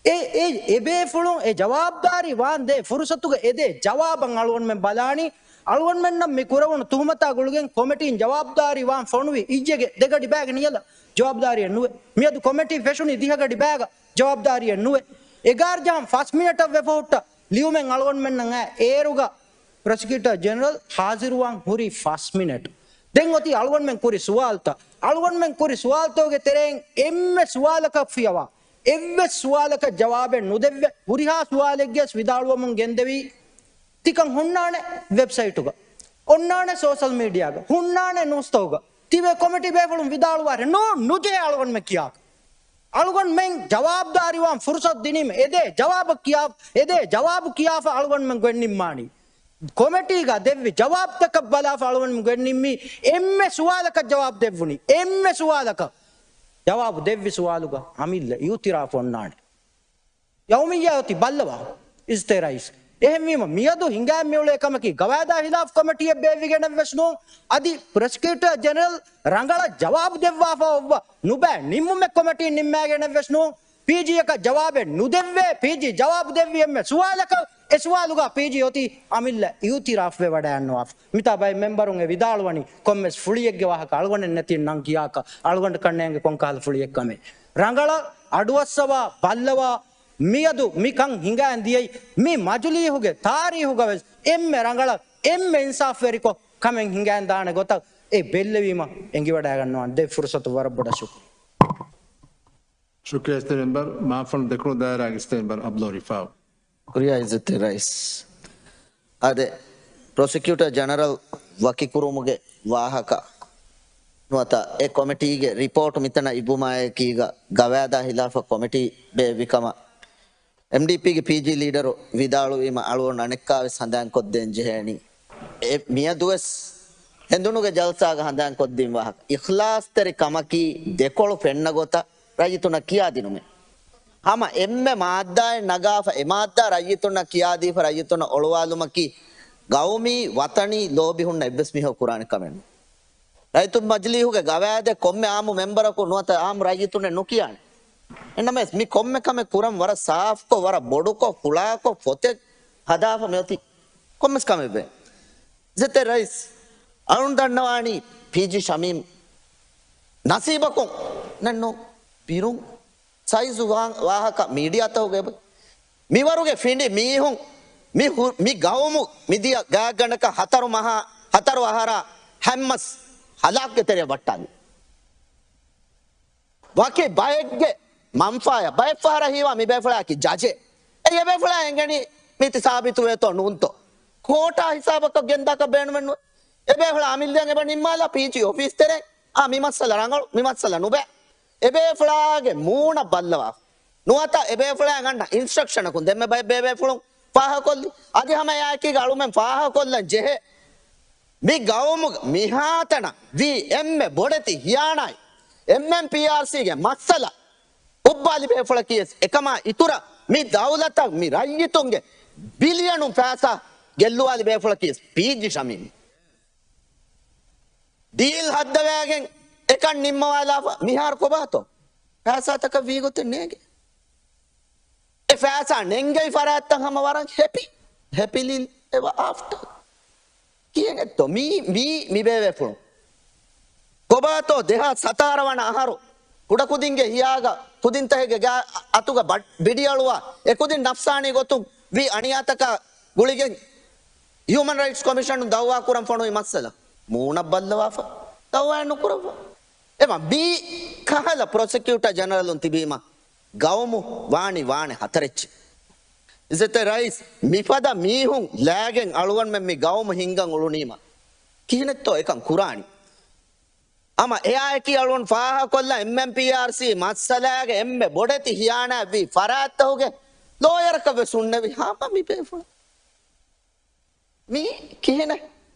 އެ، އެ، އެބޭފުޅުން އެ ޖަވާބުދާރީ ވާން ދޭ ފުރުސަތުގަ އެދޭ ޖަވާބަށް އަޅުގަނޑުމެން ބަލާނީ، އަޅުގަނޑުމެންނަށް މި ކުރެވުނު ތުހުމަތާ ގުޅިގެން ކޮމެޓީން ޖަވާބުދާރީ ވާން ފޮނުވި އިއްޔެގެ ދެގަޑި ބައިގެ ނިޔަލަށް ޖަވާބުދާރީއެއް ނުވޭ. މިއަދު ކޮމެޓީ ފެށުނީ ދިހަގަޑި ބައިގަ ޖަވާބުދާރީއެއް ނުވޭ. އެގާރަ ޖަހަން ފަސް މިނެޓަށް ވެފަ ހުއްޓަ ލިޔުމެއް އަޅުގަނޑުމެންނަށް އައި އޭރުގަ ޕްރޮސިކިއުޓަރ ޖެނެރަލް ހާޒިރުވާން ހުރީ ފަސް މިނެޓް. ދެން އޮތީ އަޅުގަނޑުމެން ކުރި ސުވާލުތައް. އަޅުގަނޑުމެން ކުރި ސުވާލުތަކުގެ ތެރެއިން އެންމެ ސުވާލަކަށް ފިޔަވާ، އެއްވެސް ސުވާލަކަށް ޖަވާބެއް ނުދެއްވެ، ހުރިހާ ސުވާލެއްގެ ވިދާޅުވަމުން ގެންދެވީ، ތިކަން ހުންނާނެ ވެބްސައިޓުގަ، އޮންނާނެ ސޯޝަލް މީޑިއާގަ، ހުންނާނެ ނޫސްތަކުގަ، ތިބޭ ކޮމެޓީ ބޭފުޅުން ވިދާޅުވާށޭ. ނޫން، ނުޖެހޭ އަޅުގަނޑުމެން ކިޔާކަށް. އަޅުގަނޑުމެން ޖަވާބުދާރީވާން ފުރުސަތު ދިނީމަ، އެދޭ ޖަވާބަށް ކިޔާ، އެދޭ ޖަވާބު ކިޔާފަ އަޅުގަނޑުމެން ގޮތް ނިންމާނީ. ކޮމެޓީގަ ދެއްވި ޖަވާބުތަކަށް ބަލާފަ އަޅުގަނޑުމެން ގޮތް ނިންމީ. އެންމެ ސުވާލަކަށް ޖަވާބު ދެއްވުނީ. އެންމެ ސުވާލަކަށް ޖަވާބު ދެއްވި ސުވާލުގަ އަމިއްލަ އިއުތިރާފު އޮންނާނެ. ޔައުމިއްޔާ އޮތީ ބައްލަވާ އިސްތޭ ރައީސް. އެހެންވީމަ، މިއަދު ހިނގާ މިއުޅޭ ކަމަކީ ގަވާއިދާ ހިލާފް ކޮމެޓީއެއް ބޭއްވިގެނެއްވެސް ނޫން. އަދި ޕްރޮސިކިއުޓަރ ޖެނެރަލް ރަނގަޅަށް ޖަވާބު ދެއްވާފަ އޮއްވަ ނުބައި ނިންމުމެއް ކޮމެޓީން ނިންމާގެނެއްވެސް ނޫން. ޕީޖީއަކަށް ޖަވާބެއް ނުދެއްވޭ. ޕީޖީ ޖަވާބު ދެއްވި އެންމެ ސުވާލަކަށް، އެ ސުވާލުގަ ޕީޖީ އޮތީ އަމިއްލަ އިއުތިރާފްވެ ވަޑައިގަންނަވާފަ. މިތާ ބައެއް މެމްބަރުން އެ ވިދާޅުވަނީ ކޮންމެސް ފުޅިއެއްގެ ވާހަކަ އަޅުގަނޑެއް ނެތިން ނަން ކިޔާކަށް. އަޅުގަނޑަކަށް ނޭނގެ ކޮންކަހަލަ ފުޅިއެއްކަމެއް. ރަނގަޅަށް އަޑުއައްސަވާ، ބައްލަވާ، މިއަދު މިކަން ހިނގައިން ދިޔައީ، މި މަޖުލީހުގެ ތާރީހުގަވެސް އެންމެ ރަނގަޅަށް، އެންމެ އިންސާފްވެރިކޮށް ކަމެއް ހިނގައިން ދާނެ ގޮތަށް އެ ބެއްލެވީމަ އެނގިވަޑައިގަންނަވާނެ. ދެ ފުރުސަތު ވަރަށް ބޮޑަށް ޝުކުރިއްޔާ. ޝުކުރިއްޔާ އިސްތެ މެމްބަރ. މާފަން ދެކުނު ދާއިރާގެ އިސްތެ މެމްބަރ އަބްދުލް ރިފާއު. ކުރިއާ އިއްޒަތްތެރި ރައީސް. އާދެ، ޕްރޮސިކިއުޓަރ ޖެނެރަލް ވަކިކުރުމުގެ ވާހަކަ ނުވަތަ އެ ކޮމިޓީގެ ރިޕޯޓް މިތަނަށް އިއްވުމާއެކީގަ ގަވާއިދާ ހިލާފަށް ކޮމިޓީ ބޭއްވިކަމަށް އެމްޑީޕީގެ ޕީޖީ ލީޑަރު ވިދާޅުވީމަ އަޅުގަނޑު އަނެއްކާވެސް ހަނދާންކޮށްދޭން ޖެހޭނީ. އެ މިއަދުވެސް ހެނދުނުގެ ޖަލްސާގަ ހަނދާންކޮށްދިން ވާހަކަ. އިޚްލާޞްތެރި ކަމަކީ ދެކޮޅު ފެންނަ ގޮތަށް ރައްޔިތުންނަށް ކިޔާދިނުމެއް. ހަމަ އެންމެ މާއްދާއެއް ނަގާފަ، އެ މާއްދާ ރައްޔިތުންނަށް ކިޔާދީފަ، ރައްޔިތުންނަށް އޮޅުވާލުމަކީ ގައުމީ، ވަޠަނީ ލޯބި ހުންނަ އެއްވެސް މީހަކު ކުރާނެ ކަމެއް ނޫން. ރައްޔިތުން މަޖިލީހުގެ ގަވާއިދެއް ކޮންމެ އާއްމު މެމްބަރަކު ނުވަތަ އާއްމު ރައްޔިތުންނެއް ނުކިޔާނެ. އެހެންނަމަވެސް، މި ކޮންމެ ކަމެއް ކުރަން ވަރަށް ސާފްކޮށް، ވަރަށް ބޮޑުކޮށް، ފުޅާކޮށް، ފޮތެއް ހަދާފަ މިއޮތީ ކޮންމެސް ކަމެއް ވޭ. އިއްޒަތްތެރި ރައީސް، އަޅުން ދަންނަވާނީ ޕީޖީ ޝަމީމް ނަސީބަކުން ނެއްނު ބިރުން ސައިޒު ވާ-، ވާހަކަ މީޑިއާތަކުގައި މިވަރުގެ ފިނޑި މީހުން މި ހު-، މި ގައުމު މިދިޔަ ގާތްގަނޑަކަށް ހަތަރު މަހާ، ހަތަރު އަހަރާ ހަތްމަސް ހަލާކުގެ ތެރެއަށް ވައްޓާލި. ވަކި ބައެއްގެ މަންފާޔަށް ބައެއްފަހަރަށް ހީވާ މި ބޭފުޅާއަކީ ޖަޖެއް. އެއީ އެބޭފުޅާ އެނގެނީ މީތި ސާބިތުވޭތޯ ނޫންތޯ. ކޯޓާ ހިސާބަކަށް ގެންދާކަށް ބޭނުމެއްނުވޭ. އެބޭފުޅާ އަމިއްލައަށް އެބަ ނިންމާލާ ޕީޖީ އޮފީސް ތެރޭ. އާ، މި މައްސަލަ ރަނގަޅު، މި މައްސަލަ ނުބައި. އެބޭފުޅާގެ މޫނަށް ބައްލަވާ. ނުވަތަ އެބޭފުޅާ ގަންނަ އިންސްޓްރަކްޝަނަކުން ދެންމެ ބައެއް ބޭބޭފުޅުން ފާހަގަކޮށްލި. އަދި ހަމަ އެއާއެކީގަ އަޅުމެން ފާހަގަކޮށްލަން ޖެހޭ. މި ގައުމުގަ މިހާތަނަށް ވީ އެންމެ ބޮޑެތި ހިޔާނާތް އެމްއެމްޕީއާރްސީގެ މައްސަލަ ހުއްބާލި ބޭފުޅަކީވެސް އެކަމާ އިތުރަށް މި ދައުލަތަށް މި ރައްޔިތުންގެ ބިލިއަނުން ފައިސާ ގެއްލުވާލި ބޭފުޅަކީވެސް ޕީޖީ ޝަމީމް. ޑީލް ހައްދަވައިގެން އެކަން ނިންމަވާލާފަ މިހާރު ކޮބާތޯ؟ ފައިސާތަކަށް ވީގޮތެއް ނޭނގެ. އެ ފައިސާ ނެންގެވި ފަރާތްތައް ހަމަ ވަރަށް ހެޕި، ހެޕިލީ އެވަ އާފްޓަ. ކިހިނެއްތޯ މީ، މީ، މި ބޭބޭފުޅުން؟ ކޮބާތޯ ދެހާސް ހަތާރަ ވަނަ އަހަރު ކުޑަކުދިންގެ ހިޔާގަ ކުދިންތަކެއްގެ ގާ އަތުގަ ބަ-، ބިޑިއަޅުވާ، އެކުދިން ނަފްސާނީ ގޮތުން ވީ އަނިޔާތަކާ ގުޅިގެން ހިއުމަން ރައިޓްސް ކޮމިޝަނުން ދައުވާ ކުރަން ފޮނުވި މައްސަލަ މޫނަށް ބައްލަވާފަ ދައުވާއެއް ނުކުރައްވާ. އެމަ މީ ކަހަލަ ޕްރޮސިކިއުޓަރ ޖެނެރަލުން ތިބީމަ ގައުމު ވާނީ ވާނެ ހަތަރެއްޗެއް. އިއްޒަތްތެރި ރައީސް، މިފަދަ މީހުން ލާގެން އަޅުގަނޑުމެން މި ގައުމު ހިންގަން އުޅުނީމަ ކިހިނެއްތޯ އެކަން ކުރާނީ؟ ހަމަ އެއާއެކީ އަޅުގަނޑު ފާހަގަކޮށްލާ އެމްއެމްޕީއާރްސީ މައްސަލާގެ އެންމެ ބޮޑެތި ހިޔާނާތް ވީ ފަރާތްތަކުގެ ލޯޔަރަކަށް ވެސް ހުންނެވި ހަމަ މި ބޭފުޅުން. މީ ކިހިނެއް؟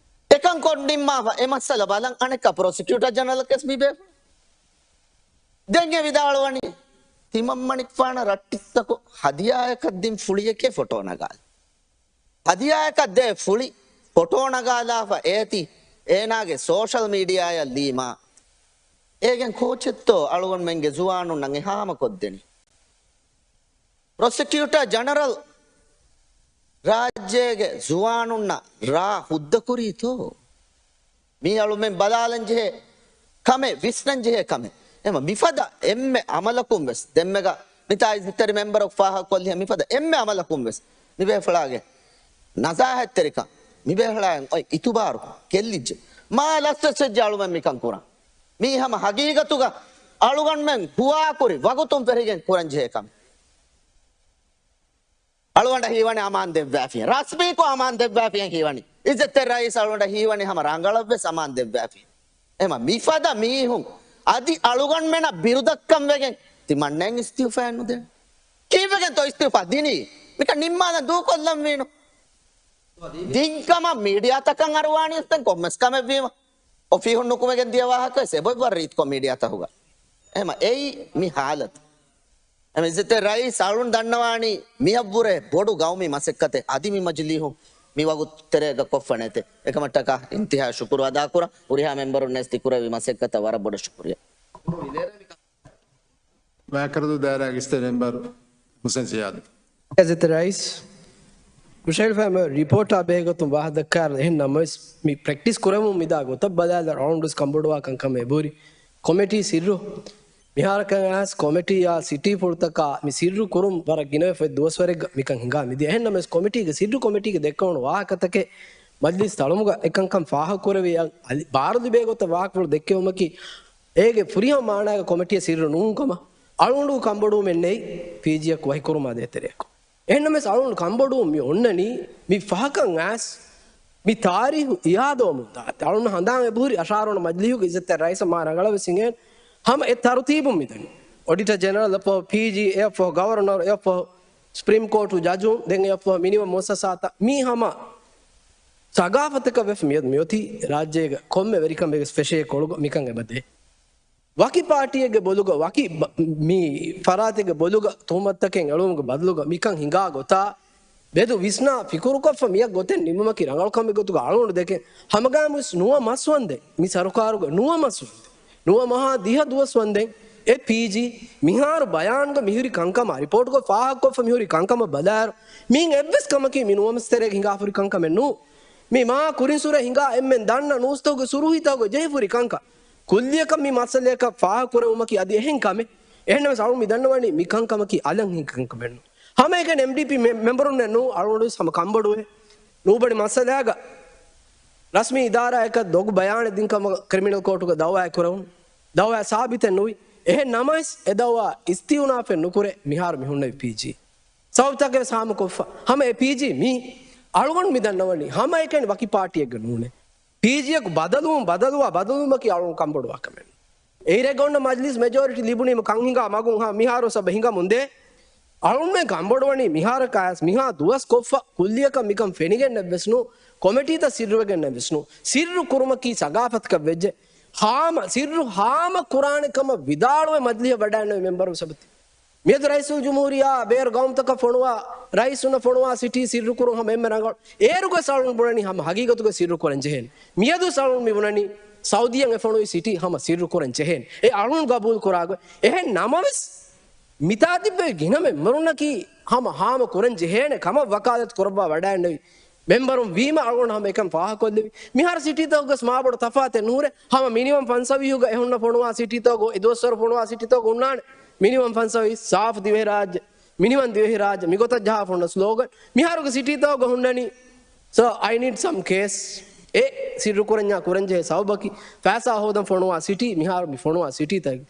އެކަން ކޮށް ނިންމާފަ އެ މައްސަލަ ބަލަން އަނެއްކާ ޕްރޮސިކިއުޓަރ ޖެނެރަލަކަސް މި ބޭފުޅުން. ދެން އެ ވިދާޅުވަނީ ތިމަންމަނިކުފާނަށް ރައްޓިއްސަކު ހަދިޔާއަކަށް ދިން ފުޅިއެކޭ ފޮޓޯ ނަގާލި. ހަދިޔާއަކަށް ދޭ ފުޅި ފޮޓޯ ނަގާލާފަ އޭތި އޭނާގެ ސޯޝަލް މީޑިއާއަށް ލީމާ، އޭގެން ކޯޗެއްތޯ އަޅުގަނޑުމެންގެ ޒުވާނުންނަށް އެހާމަ ކޮށްދެނީ؟ ޕްރޮސިކިއުޓަރ ޖެނެރަލް ރާއްޖޭގެ ޒުވާނުންނަށް ރާ ހުއްދަކުރީތޯ؟ މީ އަޅުމެން ބަލާލަން ޖެހޭ ކަމެއް، ވިސްނަން ޖެހޭ ކަމެއް. އެމަ މިފަދަ އެންމެ އަމަލަކުން ވެސް ދެންމެގަ މިތާ އިއްޒަތްތެރި މެމްބަރަކު ފާހަގަކޮށްލިހެން މިފަދަ އެންމެ އަމަލަކުން ވެސް މިބޭފުޅާގެ ނަޒާހަތްތެރިކަން، މިބޭފުޅާގެ އޮތް އިތުބާރު ގެއްލިއްޖެ. މާ ލަސްވެސް ވެއްޖެ އަޅުމެން މިކަން ކުރަން. މީ ހަމަ ހަގީގަތުގަ އަޅުގަނޑުމެން ހުވާކުރި ވަގުތުން ފެށިގެން ކުރަން ޖެހޭ ކަމެއް. އަޅުގަނޑަށް ހީވަނީ އަމާން ދެއްވާފި. ރަސްމީކޮށް އަމާން ދެއްވާފިއެއް ހީވަނީ. އިއްޒަތްތެރި ރައީސް އަޅުގަނޑަށް ހީވަނީ ހަމަ ރަނގަޅަށްވެސް އަމާން ދެއްވާފި. އެމަ މިފަދަ މީހުން އަދި އަޅުގަނޑުމެނަށް ބިރުދައްކަން ވެގެން ތިމަންނައަށް އިސްތިއުފާއެއް ނުދޭނެ. ކީއްވެގެންތޯ އިސްތިއުފާ ދިނީ؟ މިކަން ނިންމާލަން ދޫކޮށްލަން ވީނު. ދިންކަމަށް މީޑިއާތަކަށް އަރުވާނީސް ދެން ކޮންމެސް ކަމެއްވީމަ. އޮފީހުން ނުކުމެގެން ދިޔަ ވާހަކަވެސް އެބޮތް ވަރަށް ރީތިކޮށް މީޑިއާތަކުގަ. އެމަ އެއީ މި ހާލަތު. އެމަ އިއްޒަތްތެރި ރައީސް އަޅުން ދަންނަވާނީ މިއަށްވުރެ ބޮޑު ގައުމީ މަސައްކަތެއް އަދި މި މަޖިލީހުން މި ވަގުތު ތެރޭގަ ކޮށްފަ ނެތޭ. އެކަމަށްޓަކާ އިންތިހާ ޝުކުރު އަދާކުރަން. ހުރިހާ މެމްބަރުންނަށް ތިކުރެއްވި މަސައްކަތަށް ވަރަށް ބޮޑަށް ޝުކުރިއްޔާ. ވާކަރަދޫ ދާއިރާގެ އިސްތަށި މެމްބަރު ހުސެން ސިޔާދު. އިއްޒަތްތެރި ރައީސް، ހުށަހެޅިފައި ރިޕޯޓާ ބެހޭގޮތުން ވާހަކަ ދައްކާއިރު އެހެން ނަމަވެސް، މި ޕްރެކްޓިސް ކުރެވުމުން މިދާ ގޮތަށް ބަލާލަ ރައުންޑް ވެސް ކަންބޮޑުވާ ކަންކަމަށް އެބަހުރި. ކޮމިޓީ ސިއްރު، މިހާރަކަށް އައިސް ކޮމިޓީއާ ސިޓީފުޅުތަކާ މި ސިއްރު ކުރުން ވަރަށް ގިނަވެފަ ދުވަސްވަރެއްގަ މިކަން ހިނގާ މިދިޔަ. އެހެން ނަމަވެސް ކޮމިޓީގެ ސިއްރު ކޮމިޓީގެ ދެއްކެވުނު ވާހަކަތަކެއް މަޖްލިސް ތަޅުމުގަ އެކަންކަން ފާހަގަކުރެވި އަ-، އަލި-، ބާރު ލިބޭ ގޮތަށް ވާހަކަފުޅު ދެއްކެވުމަކީ، އޭގެ ފުރިހަމަ މާނާގަ ކޮމިޓީއަށް ސިއްރު ނޫން ކަމަށް އަޅުގަނޑު ކަންބޮޑުވުމެއް ނެތް ޕީޖީއަކު ވަހިކުރުމާ ދޭތެރެއަކު. އެހެންނަމަވެސް އަޅުގަނޑު ކަންބޮޑުވުން މި އޮންނަނީ މި ފަހަކަށް އައިސް މި ތާރީހު އިއާދަވަމުން ދާ. އަޅުން ހަނދާން އެބަހުރި އަށާރަ ވަނަ މަޖްލީހުގެ އިއްޒަތްތެރި ރައީސަށް މާ ރަނގަޅަށް ވެސް ހިނގޭނެ ހަމަ އެ ތަރުތީބުން މިދަނީ. އޮޑިޓަރ ޖެނެރަލް އެއަށްފަހު ޕީޖީ، އެއަށްފަހު ގަވަރނަރ، އެއަށްފަހު ސްޕްރީމް ކޯޓު ޖަޖުން، ދެން އެއަށްފަހު މިނިވަން މުއައްސަސާތައް މީ ހަމަ ސަގާފަތަކަށް ވެފަ މިއޮތީ، މިއޮތީ ރާއްޖޭގެ ކޮންމެ ވެރިކަމެއް ވެސް ފެށޭ ކޮޅުގަ މިކަން އެބަދޭ. ވަކި ޕާޓީއެއްގެ ބޮލުގަ، ވަކި ބަ-، މި ފަރާތެއްގެ ބޮލުގަ ތުހުމަތުތަކެއް އެޅުވުމުގެ ބަދަލުގަ މިކަން ހިނގާ ގޮތާ ބެދު ވިސްނާ ފިކުރުކޮށްފަ މިއަށް ގޮތެއް ނިމުމަކީ ރަނގަޅު ކަމެއް ގޮތުގަ އަޅުގަނޑު ދެކެން. ހަމަގައިމުވެސް ނުވަ މަސް ވަންދެން މި ސަރުކާރުގަ ނުވަ މަސް ވަންދެން. ނުވަ މަހާ ދިހަ ދުވަސް ވަންދެން އެ ޕީޖީ މިހާރު ބަޔާންގަ މިހުރި ކަންކަމާ، ރިޕޯޓްގަ ފާހަގަކޮށްފަ މިހުރި ކަންކަމަށް ބަލާއިރު، މިއިން އެއްވެސް ކަމަކީ މި ނުވަ މަސް ތެރޭގަ ހިނގާފަ ހުރި ކަންކަމެއް ނޫން. މި މާ ކުރިންސުރެ ހިނގާ އެންމެން ދަންނަ ނޫސްތަކުގެ ސުރުހީތަކުގަ ޖެހިފަ ހުރި ކަންކަން. ކުއްލިއަކަށް މި މައްސަލަޔަކަށް ފާހަގަކުރެވުމަކީ އަދި އެހެން ކަމެއް. އެހެންނަމަވެސް އަޅުން މި ދަންނަވަނީ މި ކަންކަމަކީ އަލަށް ހިނގި ކަންކަމެއް ނޫން. ހަމައެކަނި އެމްޑީޕީ މެ-، މެމްބަރުންނެއް ނޫން، އަޅުގަނޑުވެސް ހަމަ ކަންބޮޑުވޭ. ނޫބަނި މައްސަލައިގަ ރަސްމީ އިދާރާއަކަށް ދޮގު ބަޔާނެއް ދިން ކަމަށް ކްރިމިނަލް ކޯޓުގަ ދައުވާއެއް ކުރެވުނު. ދައުވާ ސާބިތެއް ނުވި. އެހެން ނަމަވެސް އެ ދައުވާ އިސްތިއުނާފެއް ނުކުރޭ މިހާރު މި ހުންނެވި ޕީޖީ. ސަބަބުތަކެއް ވެސް ހާމަކޮށްފަ. ހަމަ އެ ޕީޖީ މީ އަޅުގަނޑު މި ދަންނަވަނީ ހަމައެކަނި ވަކި ޕާޓީއެއްގެ ނޫނޭ. ޕީޖީއަކު ބަދަލުވުން ބަދަލުވާ ބަދަލުވުމަކީ އަޅުގަނޑު ކަންބޮޑުވާ ކަމެއް. އެއިރެއްގަ އޮންނަ މަޖްލިސް މެޖޯރިޓީ ލިބުނީމަ ކަން ހިނގާ މަގުން ހަ-، މިހާރު ސަބަ ހިނގަމުންދޭ. އަޅުންމެން ކަންބޮޑުވަނީ މިހާރަކަށް އައިސް މިހާ ދުވަސް ކޮށްފަ ކުއްލިއަކަށް މިކަން ފެނިގެންނެއްވެސް ނޫ، ކޮމިޓީތައް ސިއްރުވެގެންނެއްވެސް ނޫ. ސިއްރު ކުރުމަކީ ސަގާފަތަކަށް ވެއްޖެ. ހާމަ، ސިއްރު ހާމަ ކުރާނެ ކަމަށް ވިދާޅުވެ މަޖްލިހަށް ވަޑައިންނެވި މެމްބަރުން ސަބަތި. މިއަދު ރައީސުލްޖުމްހޫރިއްޔާ ބޭރު ގައުމުތަކަށް ފޮނުވާ، ރައީސުންނަށް ފޮނުވާ ސިޓީ ސިއްރުކުރުން ހަމަ އެންމެ ރަނގަޅު. އޭރުގަ ސަޅުން ބުނަނީ ހަމަ ހަގީގަތުގަ ސިއްރުކުރަން ޖެހޭނެ. މިއަދު ސަޅުން މި ބުނަނީ ސައުދީއަށް އެ ފޮނުވި ސިޓީ ހަމަ ސިއްރުކުރަން ޖެހޭނެ. އެ އަޅުން ގަބޫލު ކުރާގޮތް. އެހެން ނަމަވެސް، މިތާ ތިއްބެވި ގިނަ މެމްބަރުންނަކީ ހަމަ ހާމަ ކުރަން ޖެހޭނެ ކަމަށް ވަކާލަތު ކުރައްވާ ވަޑައިންނެވި މެމްބަރުން ވީމަ އަޅުގަނޑު ހަމަ އެކަން ފާހަގަކޮށްލެވި. މިހާރު ސިޓީތަކުގަސް މާބޮޑު ތަފާތެއް ނުހުރޭ. ހަމަ މިނިމަމް ފަންސަވީހުގަ އެހުންނަ ފޮނުވާ ސިޓީތަކު، އެދުވަސްވަރު ފޮނުވާ ސިޓީތަކު ހުންނާނެ. މިނިމަމް ފަންސަވީސް ސާފު ދިވެހިރާއްޖެ، މިނިމަމް ދިވެހިރާއްޖެ، މިގޮތަށް ޖަހާފަ ހުންނަ ސްލޯގަން. މިހާރުގެ ސިޓީތަކުގަ ހުންނަނީ، "Sir, I need some cash." އެ ސިއްރު ކުރަންޏާ ކުރަންޖެހޭ ސަބަބަކީ ފައިސާ ހޯދަން ފޮނުވާ ސިޓީ، މިހާރު މި ފޮނުވާ ސިޓީތަކީ.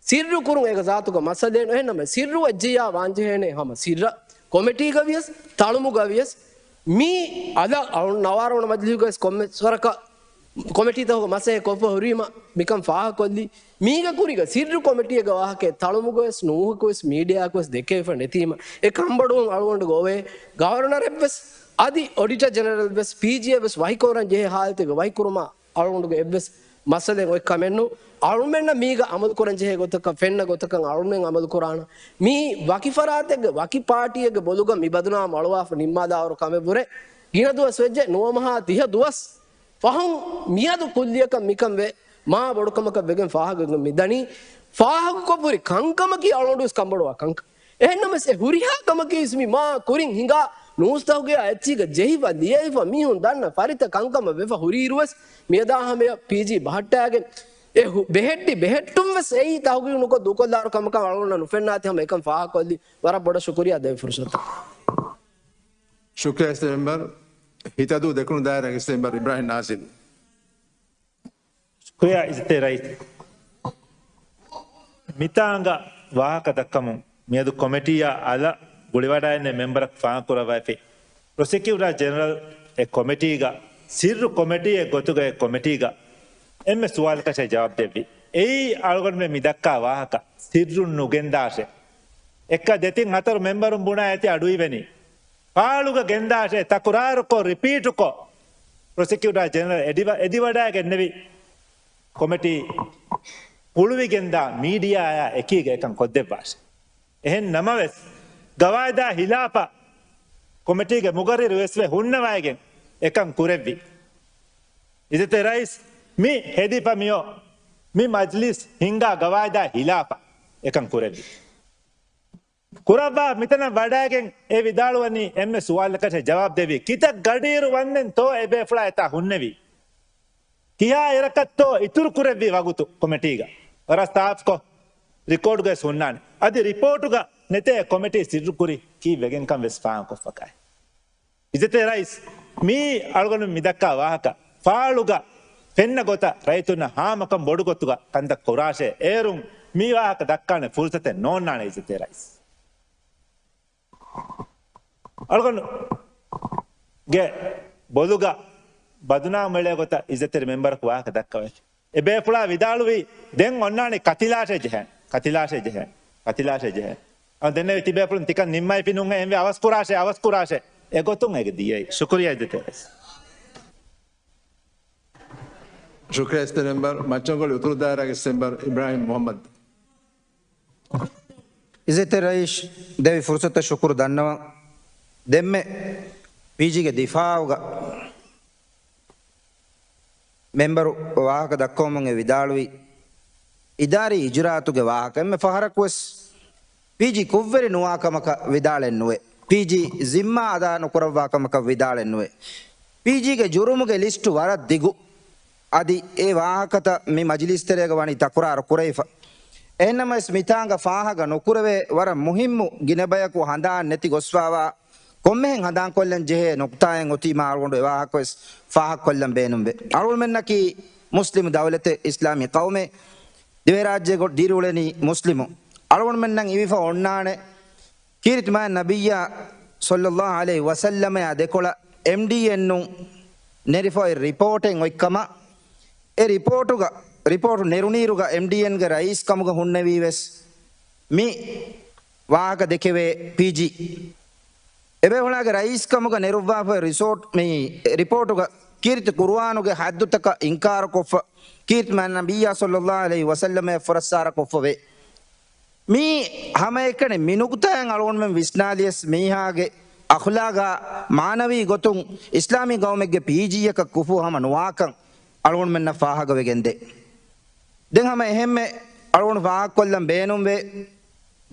ސިއްރު ކުރުން އޭގަ ޒާތުގަ މައްސަލައެއް ނު. އެހެންނަމަ ސިއްރު ވެއްޖިއްޔާ ވާންޖެހޭނެ ހަމަ ސިއްރަށް. ކޮމިޓީގަ ވިޔަސް، ތަޅުމުގަ ވިޔަސް، މީ އަލަށް އަޅު ނަވާރަ ވަނަ މަޖިލީހުގަ ވެސް ކޮންމެސް ވަރަކަށް ކޮމިޓީތަކުގަ މަސައްކަތް ކޮށްފަ ހުރީމަ މިކަން ފާހަގަކޮށްލީ. މީގެ ކުރީގަ ސިއްރު ކޮމިޓީއެއްގެ ވާހަކައެއް ތަޅުމުގަވެސް ނޫހަކުވެސް މީޑިއާއަކުވެސް ދެކެވިފަ ނެތީމަ، އެ ކަންބޮޑުވުން އަޅުގަނޑުގެ އޮވޭ. ގަވަރުނަރެއްވެސް އަދި އޮޑިޓަރ ޖެނެރަލްވެސް ޕީޖީއެއްވެސް ވަހިކުރަން ޖެހޭ ހާލަތެއްގަ ވަހިކުރުމަށް އަޅުގަނޑުގެ އެއްވެސް މައްސަލައެއް އޮތް ކަމެއްނު. އަޅުމެންނަށް މީގަ އަމަލުކުރަން ޖެހޭ ގޮތަކަށް ފެންނަ ގޮތަކަށް އަޅުމެން އަމަލުކުރާނަ. މީ ވަކި ފަރާތެއްގެ ވަކި ޕާޓީއެއްގެ ބޮލުގަ މި ބަދުނާމް އަޅުވާފަ ނިންމާލާއިރު ކަމެއްވުރެ. ގިނަ ދުވަސް ވެއްޖެ، ނުވަ މަހާ ދިހަ ދުވަސް. ފަހުން މިއަދު ކުއްލިއަކަށް މިކަން ވެ، މާ ބޮޑުކަމަކަށް ވެގެން ފާހަގަވެގެން މި ދަނީ. ފާހަގަކޮށްފަ ހުރި ކަންކަމަކީ އަޅުގަނޑުވެސް ކަންބޮޑުވާ ކަންކަން. އެހެންނަމަވެސް އެ ހުރިހާ ކަމަކީވެސް މި މާ ކުރިން ހިނގާ ނޫސްތަކުގެ އެއްޗީގަ ޖެހިފަ ލިޔެވިފަ މީހުން ދަންނަ ފަރިތަ ކަންކަމަށް ވެފަ ހުރިއިރުވެސް މިއަދާ ހަމަޔަށް ޕީޖީ ބަހައްޓާގެން އެ ހު-، ބެހެއްޓި ބެހެއްޓުންވެސް އެއީ ތަހުގީގު ނުކޮށް ދޫކޮށްލާއިރު ކަމަކަށް އަޅުގަނޑަށް ނުފެންނާތީ ހަމަ އެކަން ފާހަގަކޮށްލީ. ވަރަށް ބޮޑަށް ޝުކުރިއްޔާ ދެވި ފުރުސަތަށް. ޝުކްރިޔާ އިސް މެމްބަރު. ހިތަދޫ ދެކުނު ދާއިރާގެ އިސް މެމްބަރު އިބްރާހިމް ނާޒިމް. ޝުކުރިޔާ އިއްޒަތްތެރި ރައީސް. މިތާނގަ ވާހަކަ ދައްކަމުން މިއަދު ކޮމިޓީއާ އަލަށް ގުޅިވަޑައިގެންނެވި މެމްބަރަކު ފާހަގަކުރައްވައިފި ޕްރޮސިކިއުޓާ ޖެނެރަލް އެ ކޮމިޓީގަ ސިއްރު ކޮމިޓީއެއް ގޮތުގައި ކޮމިޓީގަ އެންމެ ސުވާލަކަށެއް ޖަވާބު ދެއްވި. އެއީ އަޅުގަނޑުމެން މި ދައްކާ ވާހަކަ ސިއްރުން ނުގެންދާށޭ. އެއްކަ ދެތިން ހަތަރު މެމްބަރުން ބުނާ އެތި އަޑުއިވެނީ. ފާޅުގަ ގެންދާށޭ، ތަކުރާރުކޮށް، ރިޕީޓުކޮށް، ޕްރޮސިކިއުޓާ ޖެނެރަލް އެޑިވަ-، އެދިވަޑައިގެންނެވި ކޮމިޓީ ހުޅުވިގެންދާ މީޑިއާއާ އެކީގަ އެކަން ކޮށްދެއްވާށޭ. އެހެން ނަމަވެސް، ގަވާއިދާ ހިލާފަށް ކޮމިޓީގެ މުގައްރިރު ވެސްވެ ހުންނަވައިގެން އެކަން ކުރެއްވި. އިއްޒަތްތެރި ރައީސް، މި ހެދިފަ މިއޮ، މި މަޖްލިސް ހިންގާ ގަވާއިދާ ހިލާފަށް އެކަން ކުރެއްވި. ކުރައްވާ މިތަނަށް ވަޑައިގެން އެ ވިދާޅުވަނީ އެންމެ ސުވާލަކަށެއް ޖަވާބު ދެއްވި. ކިތައް ގަޑިއިރު ވަންދެންތޯ އެބޭފުޅާ އެތާ ހުންނެވީ؟ ކިހާ އިރަކަށްތޯ އިތުރު ކުރެއްވި ވަގުތު ކޮމިޓީގަ؟ ވަރަށް ސާފުކޮށް ރިކޯޑުގައި ހުންނާނެ. އަދި ރިޕޯޓުގަ ނެތޭ ކޮމިޓީ ސިއްރުކުރި ކީއްވެގެންކަން ވެސް ފާހަގަކޮށްފަކާއި. އިއްޒަތްތެރި ރައީސް، މީ އަޅުގަނޑު މިދައްކާ ވާހަކަ ފާޅުގަ ފެންނަ ގޮތަށް ރައްޔިތުންނަށް ހާމަކަން ބޮޑުގޮތުގަ ކަންތައް ކުރާށޭ. އޭރުން މި ވާހަކަ ދައްކާނެ ފުރުސަތެއް ނޯންނާނެ އިއްޒަތްތެރި ރައީސް. އަޅުގަނޑުގެ ބޮލުގަ ބަދުނާމް އެޅޭ ގޮތަށް އިއްޒަތްތެރި މެމްބަރަކު ވާހަކަ ދައްކަވައިފި. އެބޭފުޅާ ވިދާޅުވީ، ދެން އޮންނާނީ ކަތިލާށޭ ޖެހޭން، ކަތިލާށޭ ޖެހޭން، ކަތިލާށޭ ޖެހޭން. އަ، ދެންނެވި ތިބޭފުޅުން ތިކަން ނިންމައިފި ނޫންހޭ، އެހެންވެ އަވަސް ކުރާށޭ، އަވަސް ކުރާށޭ. އެގޮތުން އޭގެ ދިޔައީ. ޝުކުރިޔާ އިއްޒަތްތެރި ރައީސް. ޝުކުރިޔާ އިއްޒަތްތެރި މެމްބަރު. މައްޗަންގޮޅި އުތުރު ދާއިރާގެ އިސް މެމްބަރު އިބްރާހިމް މުހައްމަދު. އިއްޒަތްތެރި ރައީސް ދެއްވި ފުރުސަތަށް ޝުކުރު ދަންނަވަން. ދެންމެ ޕީޖީގެ ދިފާއުގަ މެމްބަރު ވާހަކަ ދައްކަވަމުން އެ ވިދާޅުވީ، އިދާރީ އިޖުރާއަތުގެ ވާހަކަ އެންމެ ފަހަރަކުވެސް ޕީޖީ ކުށްވެރި ނުވާ ކަމަކަށް ވިދާޅެއް ނުވޭ. ޕީޖީ ޒިންމާ އަދާ ނުކުރައްވާ ކަމަކަށް ވިދާޅެއް ނުވޭ. ޕީޖީގެ ޖުރުމުގެ ލިސްޓު ވަރަށް ދިގު. އަދި އެ ވާހަކަތައް މި މަޖިލީސް ތެރޭގަ ވަނީ ތަކުރާރު ކުރެވިފަ. އެހެންނަމަވެސް މިތާނގަ ފާހަގަ ނުކުރެވޭ ވަރަށް މުހިއްމު ގިނަ ބަޔަކު ހަނދާން ނެތި ގޮސްފާވާ ކޮންމެހެން ހަނދާންކޮށްލަން ޖެހޭ ނުކުތާއެއް އޮތީމާ އަޅުގަނޑު އެ ވާހަކަވެސް ފާހަގަކޮށްލަން ބޭނުންވޭ. އަޅުގަނޑުމެންނަކީ މުސްލިމު ދައުލަތެއް، އިސްލާމީ ޤައުމެއް، ދިވެހިރާއްޖޭގަ ދިރިއުޅެނީ މުސްލިމު. އަޅުގަނޑުމެންނަށް އިވިފަ އޮންނާނެ ކީރިތި މާތް ނަބިއްޔާ ޞައްލައްލާހު ޢަލައިހި ވަސައްލަމައާ ދެކޮޅަށް އެމްޑީއެންއުން ނެރިފައި ރިޕޯޓެއް އޮތްކަމަށް. އެ ރިޕޯޓުގަ، ރިޕޯޓު ނެރުނީރުގަ އެމްޑީއެންގެ ރައީސް ކަމުގަ ހުންނެވީވެސް މި ވާހަކަ ދެކެވޭ ޕީޖީ. އެބޭފުޅާގެ ރައީސް ކަމުގަ ނެރުއްވާފައި ރިސޯޓް މި ރިޕޯޓުގަ ކީރިތި ޤުރުއާނުގެ ޙައްދުތަކަށް އިންކާރުކޮށްފަ، ކީރިތި މާތް ނަބިއްޔާ ޞައްލައްލާހު ޢަލައިހި ވަސައްލަމައަށް ފުރައްސާރަކޮށްފަވޭ. މީ ހަމައެކަނި މި ނުކުތާއިން އަޅުގަނޑުމެން ވިސްނާލިޔަސް މީހާގެ އަޚްލާގާ މާނަވީ ގޮތުން އިސްލާމީ ގައުމެއްގެ ޕީޖީއަކަށް ކުފޫ ހަމަ ނުވާކަން އަޅުގަނޑުމެންނަށް ފާހަގަވެގެންދޭ. ދެން ހަމަ އެހެންމެ އަޅުގަނޑު ފާހަގަކޮށްލަން ބޭނުންވޭ،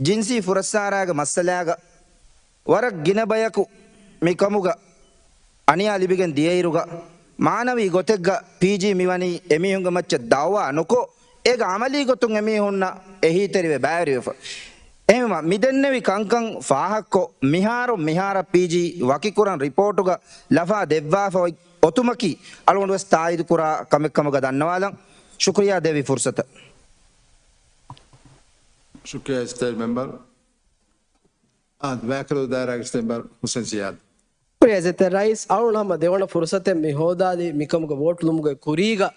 ޖިންސީ ފުރައްސާރާގެ މައްސަލާގަ ވަރަށް ގިނަ ބަޔަކު މިކަމުގަ އަނިޔާ ލިބިގެން ދިޔައިރުގަ، މާނަވީ ގޮތެއްގަ ޕީޖީ މިވަނީ އެމީހުންގެ މައްޗަށް ދައުވާ ނުކޮށް، އޭގަ އަމަލީ ގޮތުން އެމީހުންނަށް އެހީތެރިވެ ބައިވެރިވެފަ. އެހެންވީމަ، މިދެންނެވި ކަންކަން ފާހަގަކޮށް، މިހާރު މިހާރަށް ޕީޖީ ވަކިކުރަން ރިޕޯޓުގަ ލަފާ ދެއްވާފަ އޮތް އޮތުމަކީ އަޅުގަނޑުވެސް ތާއީދުކުރާ ކަމެއްކަމުގަ ދަންނަވާލަން. ޝުކުރިއްޔާ ދެއްވި ފުރުސަތަށް. ޝުކުރިއްޔާ އިސްތަށި މެމްބަރު. އާދެ، ވައިކަލު ދާއިރާގެ އިސްތަށި މެމްބަރު ހުސެން ޒިޔާދު. ޝުކުރިއްޔާ އިއްޒަތްތެރި ރައީސް، އަޅުގަނޑު ހަމަ ދެވަނަ ފުރުސަތެއް މި ހޯދާލީ މިކަމުގެ ވޯޓް ލުމުގެ ކުރީގަ.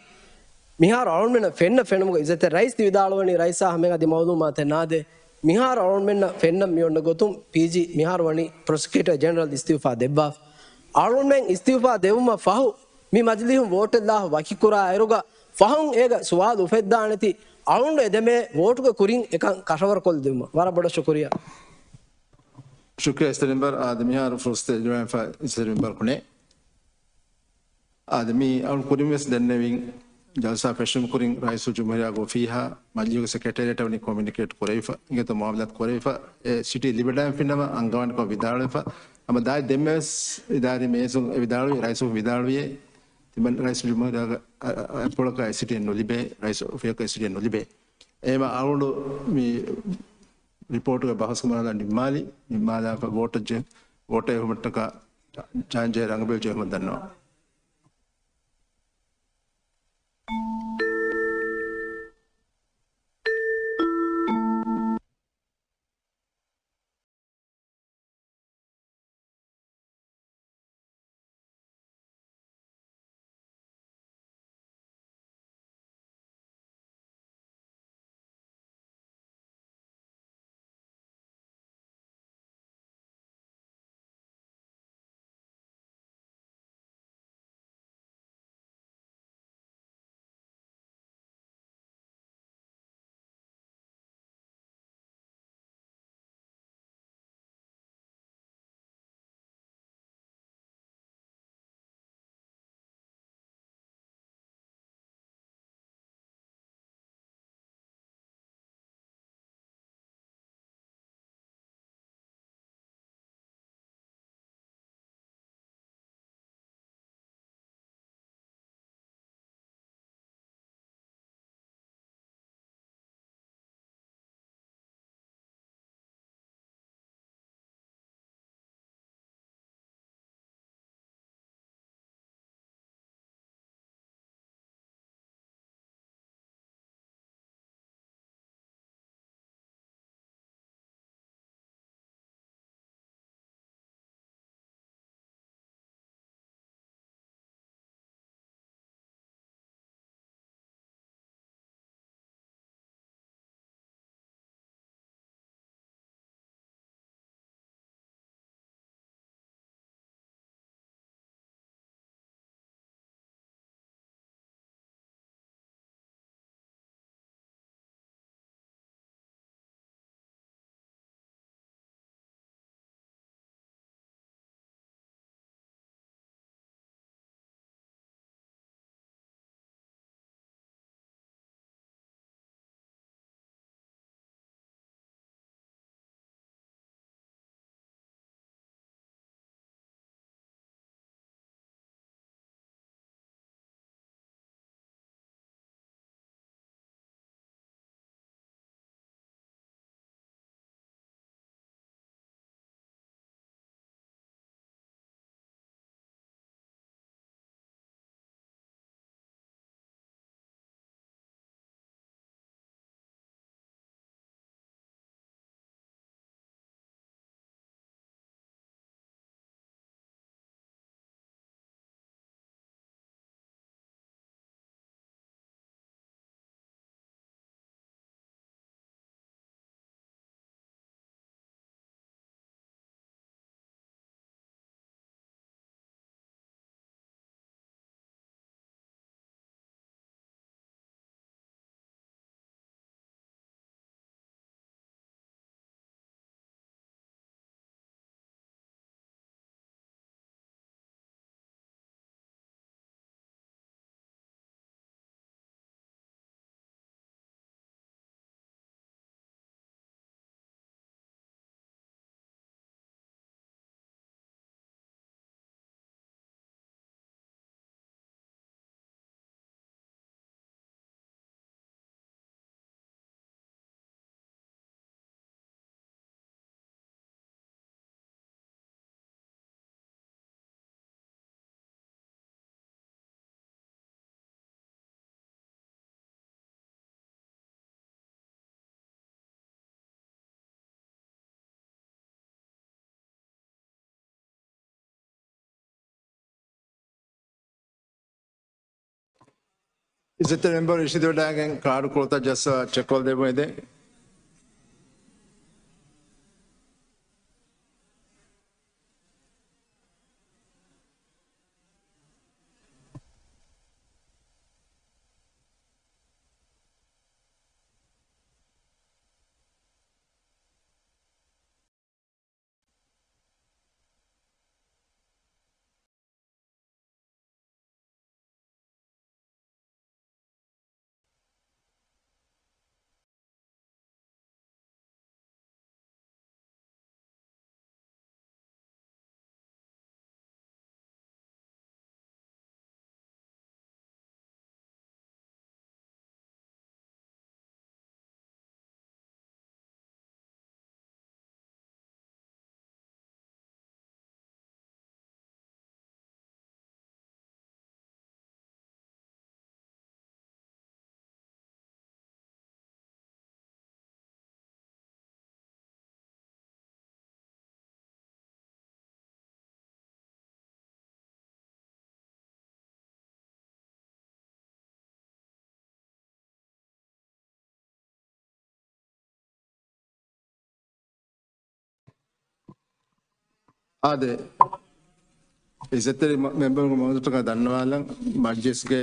މިހާރު އަޅުގަނޑުމެންނަށް ފެންނަ ފެނުމުގަ އިއްޒަތްތެރި ރައީސް ތި ވިދާޅުވަނީ ރައީސާ ހަމައަށް އަދި މައުލޫމާތެއް ނާދޭ. މިހާރު އަޅުގަނޑުމެންނަށް ފެންނަ މި އޮންނަ ގޮތުން ޕީޖީ މިހާރު ވަނީ ޕްރޮސިކިއުޓަރ ޖެނެރަލް އިސްތިއުފާ ދެއްވާފަ. އަޅުގަނޑުމެން އިސްތިއުފާ ދެއްވުމަށް ފަހު މި މަޖިލީހުން ވޯޓެއް ލާފަ ވަކިކުރާ އިރުގަ ފަހުން އޭގަ ސުވާލު އުފެއްދާނެތީ އަޅުގަނޑު އެދެމޭ ވޯޓުގެ ކުރިން އެކަން ކަށަވަރުކޮށްލެއްވުމަށް. ވަރަށް ބޮޑަށް ޝުކުރިއްޔާ. ޝުކުރިއްޔާ އިސްތަށި މެމްބަރު. އާދެ، މިހާރު ފުރުސަތެއް ދެއްވާފަ އިސްތަށި މެމްބަރަކު ނޭ. އާދެ، މި އަޅު ކުރިން ވެސް ދެންނެވިން، ޖަލްސާ ފެށުން ކުރިން ރައީސުލްޖުމްހޫރިއްޔާގެ އޮފީހާ މަޖިލީހުގެ ސެކްރެޓޭރިއެޓަށް ވަނީ ކޮމިއުނިކޭޓް ކުރެވިފަ، އިނގޭތޯ މުއާމަލާތު ކުރެވިފަ، އެ ސިޓީ ލިބިދާން ފިނަމަ އަންގަވާނެކަން ވިދާޅުވެފަ. ހަމަ ދާއި ދެންމެ ވެސް އިދާރީ މޭޒުން އެ ވިދާޅުވި، ރައީސު ވިދާޅުވިއޭ، ތިމަން ރައީސުލްޖުމްހޫރިއްޔާގެ އަ، އަ، އަތްޕުޅަކަށް އެ ސިޓީ ނުލިބޭ، ރައީސު އޮފީހަކަށް އެ ސިޓީ ނުލިބޭ. އެހެންވީމަ އަޅުގަނޑު މި ރިޕޯޓުގެ ބަހަސް ކުރާނަން ނިންމާލި، ނިންމާލާފަ ވޯޓަށް ޖެ، ވޯޓެއް އެހުމަށްޓަކާ ޖާންޖެހޭ ރަނގަޅު ޖެހުމަށް ދަންނަވަން. އިއްޒަތްތެރި މެމްބަރުން އިށީނދެވަޑައިގެން ކާޑު ކޮޅުތައް ޖައްސަވާ ޗެކްކޮށްލަދެއްވުން އެދެން. އާދެ، އިއްޒަތްތެރި މަ-، މެމްބަރުންގެ މައުލޫމާތަކަށް ދަންނަވާލަން، މަޖްލިސްގެ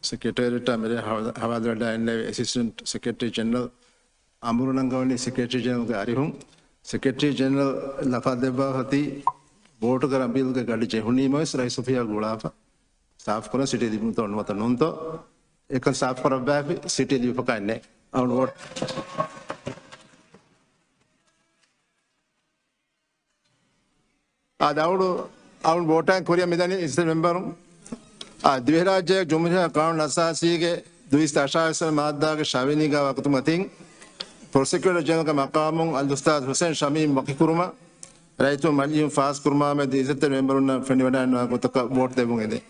ސެކްރެޓޭރިއެޓާ މެރޭ ހަވާ-، ހަވާލުވެވަޑައިގެންނެވި އެސިސްޓެންޓް ސެކްރެޓަރީ ޖެނެރަލް އަމުރު ނަންގަވަނީ ސެކްރެޓަރީ ޖެނެރަލްގެ އަރިހުން. ސެކްރެޓަރީ ޖެނެރަލް ލަފާ ދެއްވާފަ އޮތީ ވޯޓުގެ ރަނބީލްގެ ގަޑި ޖެހުނީމަވެސް ރައީސް އޮފީހާ ގުޅާފަ. ސާފުކުރަން ސިޓީ ލިބުނުތޯ ނުވަތަ ނޫންތޯ؟ އެކަން ސާފުކުރައްވާފި، ސިޓީ ލިބިފަކާ ނެތް. އަޅުގަނޑު ވޯޓް. އާދެ، އަޅުގަނޑު، އަޅުގަނޑު ވޯޓާއިން ކުރިއަށް މިދަނީ އިއްޒަތްތެރި މެމްބަރުން. އާ، ދިވެހިރާއްޖޭގެ ޖުމްހޫރިއްޔާ ޤާނޫނު އަސާސީގެ ދުއިސައްތަ އަށާވީސް ވަނަ މާއްދާގެ ޝަވިނީގާ ވަގުތުމަތިން ޕްރޮސިކިއުޓަރ ޖެނެރަލްގެ މަޤާމުން އަލްއުސްތާޛު ޙުސައިން ޝަމީމް ވަކިކުރުމަށް ރައްޔިތުން މަޖިލީހުން ފާސްކުރުމާމެދު އިއްޒަތްތެރި މެމްބަރުންނަށް ފެނިވަޑައިގަންނަވާ ގޮތަކަށް ވޯޓް ދެއްވުން އެދެން.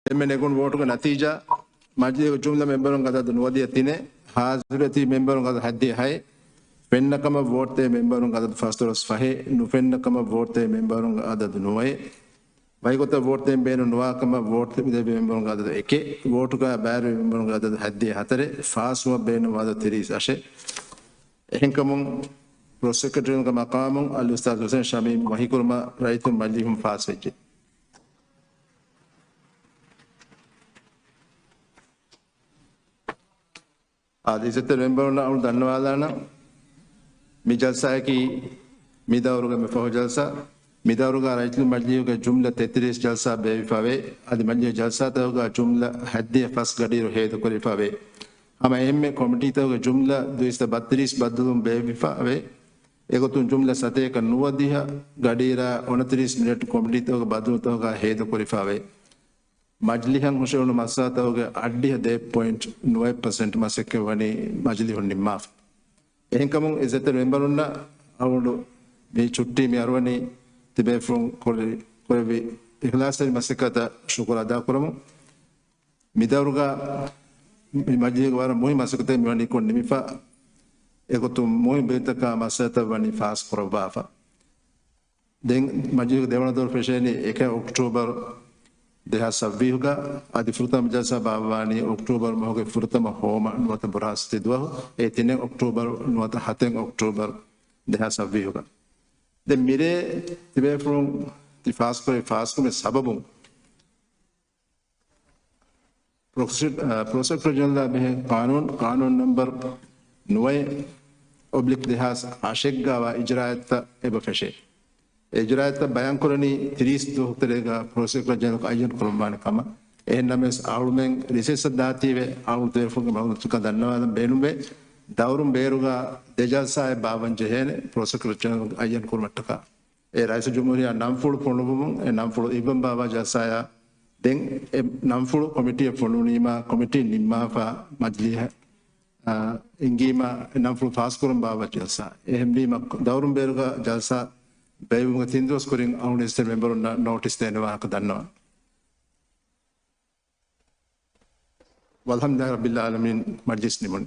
އެންމެ ނެގުނު ވޯޓުގެ ނަތީޖާ، މަޖިލީހުގެ ޖުމްލަ މެމްބަރުންގެ އަދަދު ނުވަދިހަ ތިނެއް، ހާޒިރުވެތި މެމްބަރުންގެ އަދަދު ހަތްދިހަ ހައެއް، ފެންނަ ކަމަށް ވޯޓްދޭ މެމްބަރުންގެ އަދަދު ފަންސަވީސް ފަހެއް، ނުފެންނަ ކަމަށް ވޯޓްދޭ މެމްބަރުންގެ އަދަދު ނުވައެއް، ވަކިގޮތަށް ވޯޓްދޭން ބޭނުން ނުވާ ކަމަށް ވޯޓް ދެވި މެމްބަރުންގެ އަދަދު އެކެއް، ވޯޓުގަ ބައިވެރި މެމްބަރުންގެ އަދަދު ހަތްދިހަ ހަތަރެއް، ފާސްވުމަށް ބޭނުންވާ އަދަދު ތިރީސް އަށެއް. އެހެންކަމުން، ޕްރޮސެކްރެޓަރުގެ މަޤާމުން އަލްއުސްތާޛު ޙުސައިން ޝަމީމް ވަކިކުރުމަށް ރައްޔިތުން މަޖިލީހުން ފާސްވެއްޖެ. އާދެ، އިއްޒަތްތެރި މެމްބަރުންނަށް އަޅު ދަންނަވާލާނަން. މި ޖަލްސާއަކީ މި ދައުރުގެ މި ފަހު ޖަލްސާ. މި ދައުރުގަ ރައްޔިތުން މަޖިލީހުގެ ޖުމްލަ ތެތިރީސް ޖަލްސާ ބޭއްވިފަވޭ. އަދި މަޖިލީހު ޖަލްސާތަކުގަ ޖުމްލަ ހަތްދިހަ ފަސް ގަޑިއިރު ހޭދަކުރެވިފަވޭ. ހަމަ އެހެންމެ ކޮމިޓީތަކުގެ ޖުމްލަ ދުއިސައްތަ ބައްތިރީސް ބައްދަލުވުން ބޭއްވިފަވޭ. އެގޮތުން ޖުމްލަ ސަތޭކަ ނުވަދިހަ ގަޑިއިރާ އުނަތިރީސް މިނެޓް ކޮމިޓީތަކުގެ ބައްދަލުތަކުގަ ހޭދަކުރެވިފަވޭ. މަޖިލީހަށް ހުށަހެޅުނު މައްސަލަތަކުގެ އަށްޑިހަ ދޭއް ޕޮއިންޓް ނުވައެއް ޕަސެންޓް މަސައްކަތް ވަނީ މަޖިލީހުން ނިންމާފަ. އެހެންކަމުން އިއްޒަތްތެރި މެމްބަރުންނަށް އަޅުގަނޑު މި ޗުއްޓީ މި އަރުވަނީ ތިބޭފުޅުން ކުރެ-، ކުރެއްވި އިޚްލާޞްތެރި މަސައްކަތަށް ޝުކުރު އަދާކުރަމުން. މި ދައުރުގަ މި މަޖިލީހުގެ ވަރަށް މުހިންމު މަސައްކަތެއް މިވަނީ ކޮށް ނިމިފަ. އެގޮތުން މުހިންމު ބިލްތަކާ މައްސަލަތައް ވަނީ ފާސް ކުރައްވާފަ. ދެން މަޖިލީހުގެ ދެވަނަ ދައުރު ފެށޭނީ އެކަ އޮކްޓޫބަރު ދެހާސް ސައްބީސްގަ، އަދި ފުރަތަމަ ޖަލްސާ ބާއްވާނީ އޮކްޓޫބަރު މަހުގެ ފުރަތަމަ ހޯމަ ނުވަތަ ބުރާސްތި ދުވަހު، އެ ތިނެއް އޮކްޓޫބަރު ނުވަތަ ހަތެއް އޮކްޓޫބަރު ދެހާސް ސައްބީސްގަ. ދެން މިރޭ ތިބޭފުޅުން ތި ފާސްކުރެއްވި ފާސްކުރުމެއް ސަބަބުން ޕްރޮސެ-، އަ، ޕްރޮސެކިއުޓަރ ޖެނެރަލާ ބެހޭ ޤާނޫނު، ޤާނޫނު ނަންބަރު ނުވައެއް އޮބްލިކް ދެހާސް އަށެއްގައިވާ އިޖްރާއަތްތައް އެބަ ފެށޭ. އެ އިޖްރާއަތްތައް ބަޔާންކުރަނީ ތިރީސް ދުވަހު ތެރޭގަ ޕްރޮސެކިއުޓަރ ޖެނެރަލް އައްޔަން ކުރައްވާނެ ކަމަށް. އެހެންނަމަވެސް އަޅުމެން ރިސެސްއަށް ދާތީވެ އަޅު ދެފުންގެ މައުލޫމާތުތަކަށް ދަންނަވާލަން ބޭނުންވޭ. ދައުރުން ބޭރުގަ ދެ ޖަލްސާއެއް ބާއްވަން ޖެހޭނެ ޕްރޮސެކިއުޓަރ ޖެނެރަލް އައްޔަން ކުރުމަށްޓަކާ. އެ ރައީސުލްޖުމްހޫރިއްޔާ ނަންފުޅު ފޮނުވުމުން އެ ނަންފުޅު އިއްވަން ބާއްވާ ޖަލްސާއާ ދެން އެ ނަންފުޅު ކޮމިޓީއަށް ފޮނުވުނީމާ ކޮމިޓީން ނިންމާފަ މަޖިލީހަށް، އާ، އިނގީމާ އެ ނަންފުޅު ފާސްކުރަން ބާއްވާ ޖަލްސާ. އެހެންވީމަ ދައުރުން ބޭރުގަ ޖަލްސާ ބޭއްވުމުގެ ތިން ދުވަސް ކުރިން އަޅުގަނޑު އިއްޒަތްތެރި މެމްބަރުންނަށް ނޯޓިސް ދޭނެ ވާހަކަ ދަންނަވަން. ވަލްޙަމްދުލިއްލާހި ރައްބިލް ޢާލަމީން. މަޖިލިސް ނިމުން.